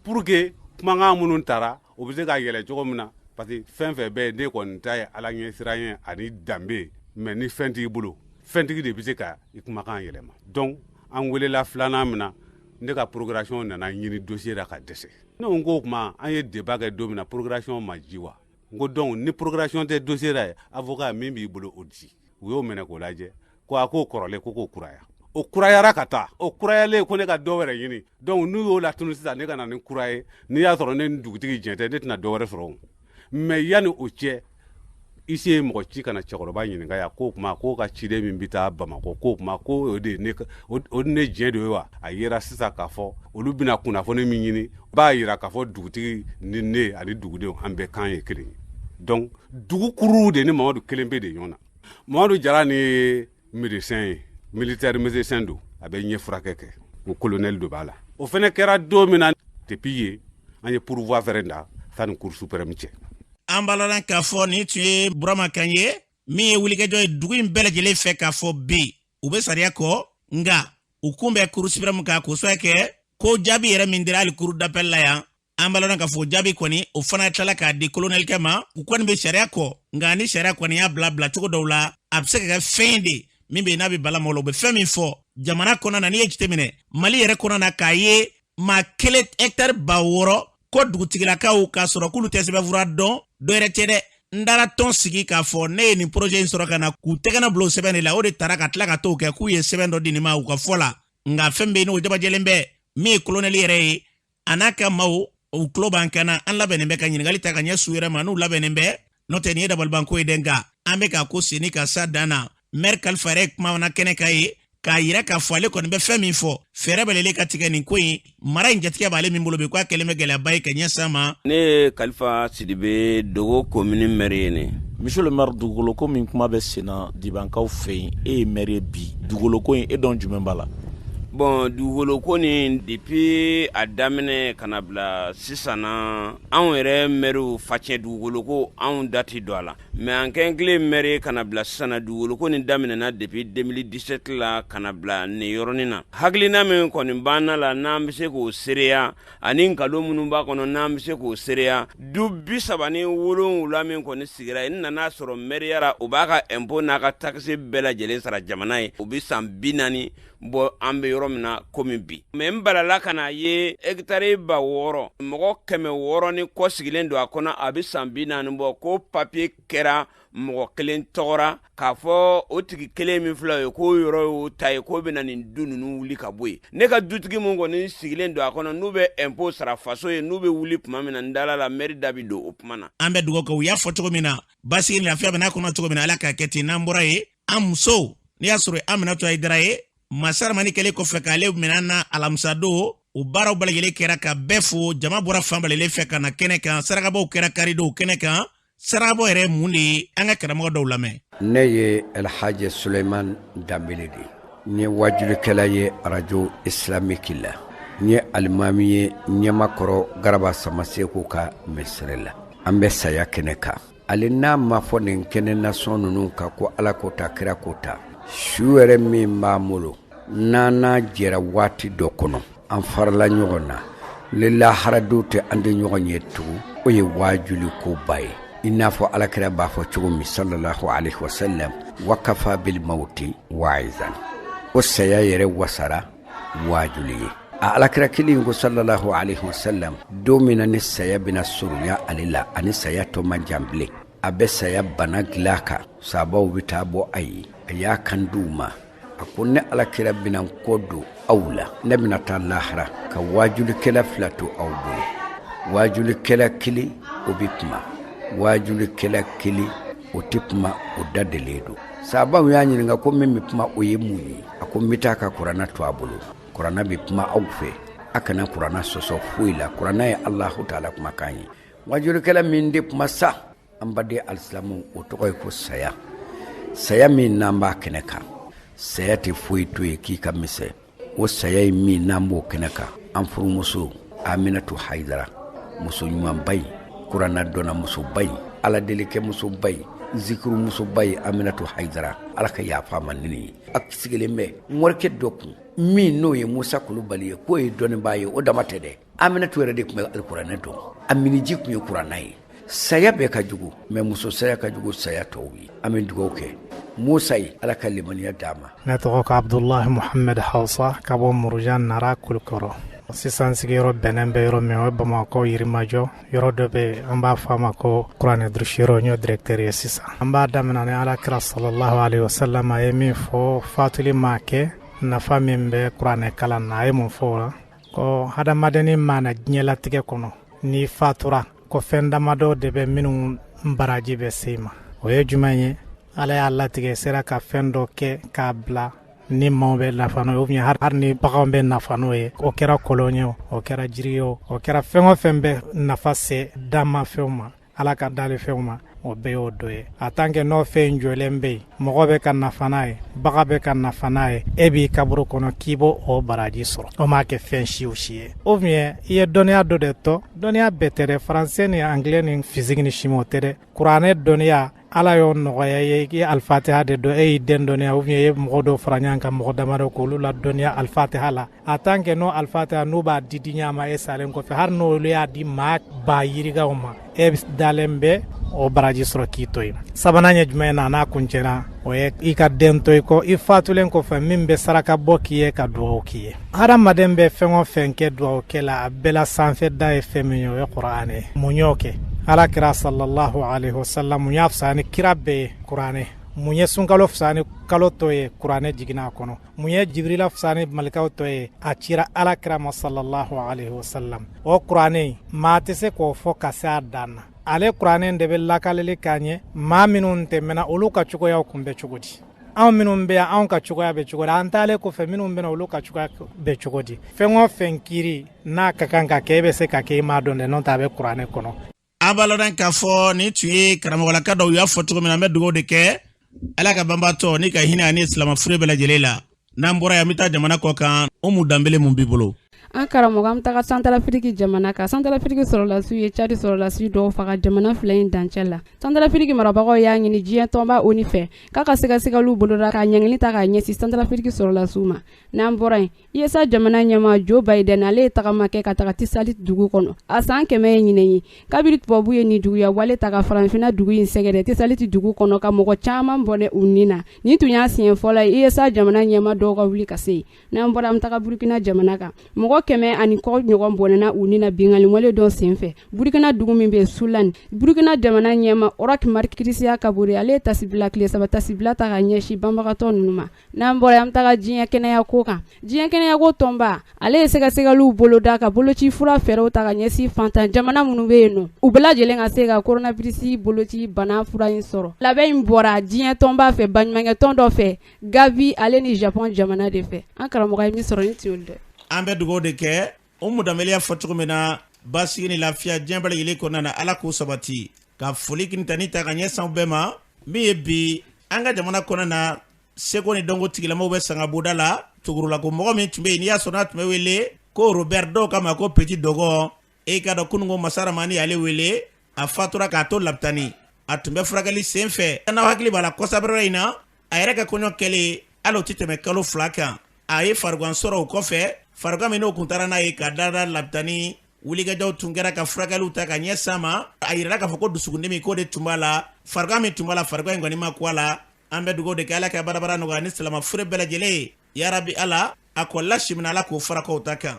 pour que kumakan minnu tara, o bɛ se ka yɛlɛ cogo min na? Parce que fɛn fɛn bɛ yen, ne kɔni ta ye ala ɲɛsiran ye ani danbe. Mais ni fɛn t'i bolo, fɛntigi de bɛ se ka i kumakan yɛlɛma. Donc an welela filanan min na, ne ka procuration nana ɲini dossier la ka dɛsɛ. Ne ko k'o tuma an ye débat kɛ don min na, procuration ma ji wa? N ko donc ni procuration tɛ dossier la ye, avocat min b'i bolo, o di. U y'o minɛ k'o lajɛ, ko a k'o kɔrɔlen, ko k'o kuraya. O kurayara ka taa, o kurayalen, ko ne ka dɔ wɛrɛ ɲini. Donc n'u y'o latunu sisan, ne ka na ni kura ye. N'i y'a sɔrɔ ne ni dugutigi jɛn tɛ, ne tɛna dɔ wɛrɛ sɔrɔ o. Mais yanni o cɛ, isi ye mɔgɔ ci ka na cɛkɔrɔba ɲininka yan, k'o kuma k'o ka ciden min bɛ taa Bamakɔ, k'o kuma ko o de ne o ne jɛn de ye wa? A yera sisan k'a fɔ olu bɛna kunnafoni min ɲini, b'a yira k'a fɔ dugutigi ni ne ani dugudenw, an bɛɛ kan ye kelen ye. Donc dugu kuruw de ni Mamadu kelen bɛ de ɲɔgɔn na. Mamadu Jara ni médecin ye, militaire médecin don, a bɛ ɲɛ furakɛ kɛ, o colonel dɔ b'a la. O fɛnɛ kɛra don min na, depuis yen an ye pourvoi fɛnɛ da sani cour suprême cɛ. An b'a lɔn k'a fɔ nin tun ye Burama kan ye, min ye wulikajɔ ye dugu in bɛɛ lajɛlen fɛ, k'a fɔ bi u bɛ sariya kɔ, nka u kun bɛ cour suprême kan, k'o sababu kɛ ko jaabi yɛrɛ min dira hali cour d'appel la yan. An b'a lɔn k'a fɔ jaabi kɔni, o fana tilala k'a di kolonɛlikɛ ma. U kɔni bɛ sariya kɔ, nka ni sariya kɔni y'a bila bilacogo dɔw la, a bɛ se ka kɛ fɛn de min bɛ yen n'a bɛ bala mɔgɔ la. U bɛ fɛn min fɔ jamana kɔnɔna na, n'i ye jateminɛ Mali yɛrɛ kɔnɔna na, k'a ye maa kelen hɛkitari 6000 ko dugutigilakaw, k'a sɔrɔ k'olu tɛ sɛbɛnfura dɔn, dɔ yɛrɛ tɛ dɛ. N dara tɔn sigi k'a fɔ ne ye nin projet in sɔrɔ ka na k'u tɛgɛnɔ bila o sɛbɛn de la, o de taara ka tila ka t'o kɛ k'u ye sɛbɛn dɔ di nin ma u ka fɔ la. Nka fɛn bɛ yen n'o jabajɛlen bɛ, min ye kolonɛli yɛrɛ ye, a n'a ka maaw, u tulo b'an kan na. An labɛnnen bɛ ka ɲininkali ta ka ɲɛ su yɛrɛ ma n'u labɛnnen bɛ. N'o tɛ, nin ye dabalibanko ye dɛ, nka an bɛ ka ko senni ka sa dan na. Maire Kalifa yɛrɛ kuma na kɛnɛ kan ye k'a yira k'a fɔ ale kɔni bɛ fɛn min fɔ, fɛɛrɛ bɛlɛlen ka tigɛ nin ko in mara in jatigɛ b'ale min bolo bi, k'a kɛlen bɛ gɛlɛyaba ye ka ɲɛsin a ma. Ne ye Kalifa Sidibe, Dogo komini maire ye ne. Monsieur le maire, dugukolo ko min kuma bɛ sen na Dibankaw fɛ yen, e ye maire ye bi, dugukolo ko in, e dɔn jumɛn b'a la? Bon, dugukolo ko nin, depuis a daminɛ ka na bila sisan na, anw yɛrɛ mɛriw facɛn dugukolo ko, anw da tɛ don a la. Mais an kɛn kelen maire ka na bila sisan na, dugukolo ko nin daminɛna depuis 2017 la ka na bila nin yɔrɔnin na. Hakilina min kɔni banna la, n'an bɛ se k'o seereya, ani nkalon minnu b'a kɔnɔ, n'an bɛ se k'o seereya, du 37 min kɔni sigira yen, n nana sɔrɔ mɛriya la, o b'a ka impôt n'a ka taxe bɛɛ lajɛlen sara jamana ye. O bɛ san 40 bɔ an bɛ yɔrɔ. yɔrɔ min na komi bi. Mɛ n balala ka n'a ye hɛkitari 6000, mɔgɔ 600 ni kɔ sigilen don a kɔnɔ, a bɛ san 40 bɔ, ko papiye kɛra mɔgɔ kelen tɔgɔra k'a fɔ o tigi kelen min filɛ o ye, k'o yɔrɔ y'o ta ye, k'o bɛna nin du ninnu wuli ka bɔ yen. Ne ka dutigi min kɔni sigilen don a kɔnɔ, n'u bɛ impôt sara faso ye, n'u bɛ wuli tuma min na, n dala la mɛri da bɛ don o kuma na. An bɛ dugawu kɛ u y'a fɔ cogo min na, basigi ni lafiya bɛ n'a kɔnɔ cogo min na, Ala k'a kɛ ten. N'an bɔra yen, an musow, n'i y'a sɔrɔ Aminatu Hayidara ye, masaramani kɛlen kɔfɛ k'ale minɛ na alamisadon, o baaraw bɛɛ lajɛlen kɛra ka bɛɛ fo. Jama bɔra fan bɛɛ lajɛlen fɛ ka na kɛnɛ kan. Sarakabaw kɛra karidon kɛnɛ kan. Sarabɔ yɛrɛ mun de ye? An ka karamɔgɔ dɔw lamɛn. Ne ye Alhaji Suleiman Danbele de ye. N ye wajulikɛla ye arajo islamiki la. N ye alimami ye Ɲamakɔrɔ Garaba Samaseko ka misiri la. An bɛ saya kɛnɛ kan. Ale n'a ma fɔ nin kɛnɛ nasɔn ninnu kan ko Ala ko ta, kira ko ta, su yɛrɛ min b'an bolo, n'an n'a jɛra waati dɔ kɔnɔ, an farala ɲɔgɔn na, ni laharadon tɛ an tɛ ɲɔgɔn ye tugun. O ye waajuli koba ye, i n'a fɔ alakira b'a fɔ cogo min sallallahu alaihi wasallam, wakafa bil mauti waizan, ko saya yɛrɛ wasara waajuli ye. A alakira kelen ko sallallahu alaihi wasallam, don min na ni saya bɛna surunya ale la, ani saya tɔ man jan bilen, a bɛ saya bana dilan kan, sabaw bɛ taa bɔ a ye, a y'a kan di u ma, a ko ne alakira bɛna n kɔ don aw la, ne bɛna taa lahara ka waajulikɛla fila to aw bolo. Waajulikɛla kelen o bɛ kuma, waajulikɛla kelen o tɛ kuma, o da delen don. Sabaw y'a ɲininka ko min bɛ kuma o ye mun ye? A ko n bɛ taa ka kuranna to a bolo, kuranna bɛ kuma aw fɛ, a kana kuranna sɔsɔ foyi la, kuranna ye Alahu taala kumakan ye. Waajulikɛla min tɛ kuma sa, an baden alisilamu, o tɔgɔ ye ko saya. Saya min n'an b'a kɛnɛ kan, saya tɛ foyi to yen k'i ka misɛn. O saya ye min n'an b'o kɛnɛ kan, an furumuso Aminatu Hayidara, muso ɲumanba in, kuranna dɔnna musoba in, ala delikɛ musoba in, zikiru musoba ye Aminatu Hayidara, Ala ka yafa ma ni ye. A sigilen bɛ morikɛ dɔ kun min n'o ye Musa Kulubali ye, k'o ye dɔnnibaa ye, o dama tɛ dɛ. Aminatu yɛrɛ de tun bɛ alikuranɛ dɔn, a miniji tun ye kuranɛ ye. Saya bɛɛ ka jugu, mɛ muso saya ka jugu saya tɔw ye. An bɛ dugawu kɛ Musa ye, Ala ka limaniya d'a ma. Ne tɔgɔ ko Abudulayi Muhamɛd Hausa ka bɔ Murujan Nara Kulukɔrɔ. Sisan sigiyɔrɔ bɛnnen bɛ yɔrɔ min, o ye Bamakɔ Yirimajɔ. Yɔrɔ dɔ bɛ an b'a fɔ a ma ko kuranɛ durusiyɔrɔ, n y'o directeur ye sisan. An b'a daminɛ ni Ala kira sallallahu alaihi wasallam a ye min fɔ fatuli maa kɛ, nafa min bɛ kuranɛ kalan na, a ye mun fɔ o la? Ko hadamadennin maa na diɲɛlatigɛ kɔnɔ, n'i fatura ko fɛn damadɔ de bɛ minnu baraji bɛ se i ma. O ye jumɛn ye? Ala y'a latigɛ sera ka fɛn dɔ kɛ k'a bila ni maaw bɛ nafa n'o ye, ou bien hali ni baganw bɛ nafa n'o ye. O kɛra kɔlɔn ye, o kɛra jiri ye, o kɛra fɛn o fɛn bɛ nafa se danmafɛnw ma, Ala ka dalifɛnw ma, o bɛɛ y'o dɔ ye. A tant que n'o fɛn jɔlen bɛ yen, mɔgɔ bɛ ka nafa n'a ye, bagan bɛ ka nafa n'a ye, e b'i kaburu kɔnɔ k'i b'o o baraji sɔrɔ. O m'a kɛ fɛn si o si ye. Ou bien i ye dɔnniya dɔ de tɔ, dɔnniya bɛɛ tɛ dɛ, français ni anglais ni physique ni chimie o tɛ dɛ. Kuranɛ dɔnniya Ala y'o nɔgɔya i ye, i ye alifatiha de dɔn, e y'i den dɔnniya, ou bien i ye mɔgɔ dɔw fara ɲɔgɔn kan, mɔgɔ damadɔ k'olu la dɔnniya alifatiha la. A tant que n'o alifatiha n'u b'a di di ɲɔgɔn ma e salen kɔfɛ, hali n'olu y'a di maa ba yirikaw ma, e dalen bɛ o baraji sɔrɔ k'i to yen. Sabanan ye jumɛn ye na n'a kuncɛra, o ye i ka den to i kɔ i fatulen kɔfɛ min bɛ saraka bɔ k'i ye ka dugawu k'i ye. Hadamaden bɛ fɛn o fɛn kɛ dugawu kɛ la, a bɛɛ la sanfɛ da ye fɛn min ye, o ye kuranɛ ye. Mun y'o kɛ? Ala kira sallallahu alaihi wasallam mun y'a fisaya ni kira bɛɛ ye? Kuranɛ. Mun ye sunkalo fisaya ni kalo tɔ ye? Kuranɛ jiginna a kɔnɔ. Mun ye Jibirila fisaya ni malikaw tɔ ye? A cira ala kira ma sallallahu alaihi wasallam. O kuranɛ maa tɛ se k'o fɔ ka se a dan na. Ale kuranɛ de bɛ lakalili k'an ye, maa minnu tɛmɛna olu ka cogoyaw kun bɛ cogo di, anw minnu bɛ yan anw ka cogoya bɛ cogo di, an taalen kɔfɛ minnu bɛ na olu ka cogoya bɛ cogo di. Fɛn o fɛn kiri n'a ka kan ka kɛ, e bɛ se ka kɛ i m'a dɔn dɛ, n'o tɛ a bɛ kuranɛ kɔnɔ. An b'a lɔn k'a fɔ nin tun ye karamɔgɔlaka dɔw y'a fɔ cogo min na, an bɛ dugawu de kɛ Ala ka banbaatɔ ni ka hinɛ ani silamɛ fure bɛɛ lajɛlen la. N'an bɔra yan, an bɛ taa jamana kɔ kan. Umu Danbele, mun b'i bolo? An karamɔgɔ, an bɛ taga Santarafiriki jamana kan. Santarafiriki sɔrɔlasiw ye Cadi sɔrɔlasi dɔw faga jamana fila in dancɛ la. Santarafiriki marabagaw y'a ɲini diɲɛ tɔnba ONU fɛ k'a ka sɛgɛsɛgɛliw boloda ka ɲangili ta k'a ɲɛsin Santarafiriki sɔrɔlasiw ma. N'an bɔra yen, USA jamana ɲɛmaa Joe Biden, ale ye tagama kɛ ka taga Tisalit dugu kɔnɔ. A san 100 ye ɲinɛ ye kabiri tubabu ye nin juguya wale ta ka farafinna dugu in sɛgɛrɛ Tisalit dugu kɔnɔ, ka mɔgɔ caman bɔnɛ u ni na. Nin tun y'a siɲɛ fɔlɔ ye USA jamana ɲɛmaa dɔw ka wuli ka se yen. N'an bɔra, an bɛ taga Burukina jamana kan. Mɔgɔ 100 ani kɔ ɲɔgɔn bɔnɛna u ni na binkanni wale dɔ senfɛ Burukina dugu min bɛ Sulani. Burukina jamana ɲɛmaa Roch Marc Christian Kabore, ale ye tasibila tile 3 tasibila ta ka ɲɛsin banbagatɔ ninnu ma. N'an bɔra, an bɛ taga diɲɛ kɛnɛya ko kan. Diɲɛ kɛnɛya ko tɔnba, ale ye sɛgɛsɛgɛliw boloda ka boloci fura fɛɛrɛw ta ka ɲɛsin fantan jamana minnu bɛ yen nɔ, u bɛɛ lajɛlen ka se ka coronavirus boloci bana fura in sɔrɔ. Labɛn in bɔra diɲɛ tɔnba fɛ, baɲumankɛ tɔn dɔ fɛ, Gavi, ale ni Japon jamana de fɛ. An karamɔgɔ ye min sɔrɔ ni tiɲɛ dɛ. An bɛ dugawu de kɛ. Umu Danbele y'a fɔ cogo min na, basigi ni lafiya diɲɛ bɛɛ lajɛlen kɔnɔna na, Ala k'o sabati. Ka foli kini tani ta ka ɲɛsin aw bɛɛ ma. Min ye bi an ka jamana kɔnɔna na, seko ni dɔnko tigilamaw bɛ sangaboda la tugurula ko mɔgɔ min tun bɛ yen, n'i y'a sɔrɔ n'a tun bɛ wele ko Robert, dɔw k'a ma ko Petit Dogon, e k'a dɔn kununko masa Ramani y'ale wele, a fatura k'a to lapitani, a tun bɛ furakɛli sen fɛ. N'aw hakili b'a la, kɔsabɛrɛ in na, a yɛrɛ ka kɔɲɔ kɛlen, hali o tɛ tɛmɛ kalo 2 kan, a ye farigan sɔrɔ. O kɔfɛ, farigan min n'o kun taara n'a ye ka da da lapitani, wulikajɔw tun kɛra ka furakɛliw ta ka ɲɛsin a ma. A yirala k'a fɔ ko dusukundimi k'o de tun b'a la. Farigan min tun b'a la, farigan in kɔni ma ku a la. An bɛ dugawu de kɛ, Ala ka barabara nɔgɔya ni silama fure bɛɛ lajɛlen ye, yarabi Ala. A kɔlila simina, Ala k'o fara k'o ta kan.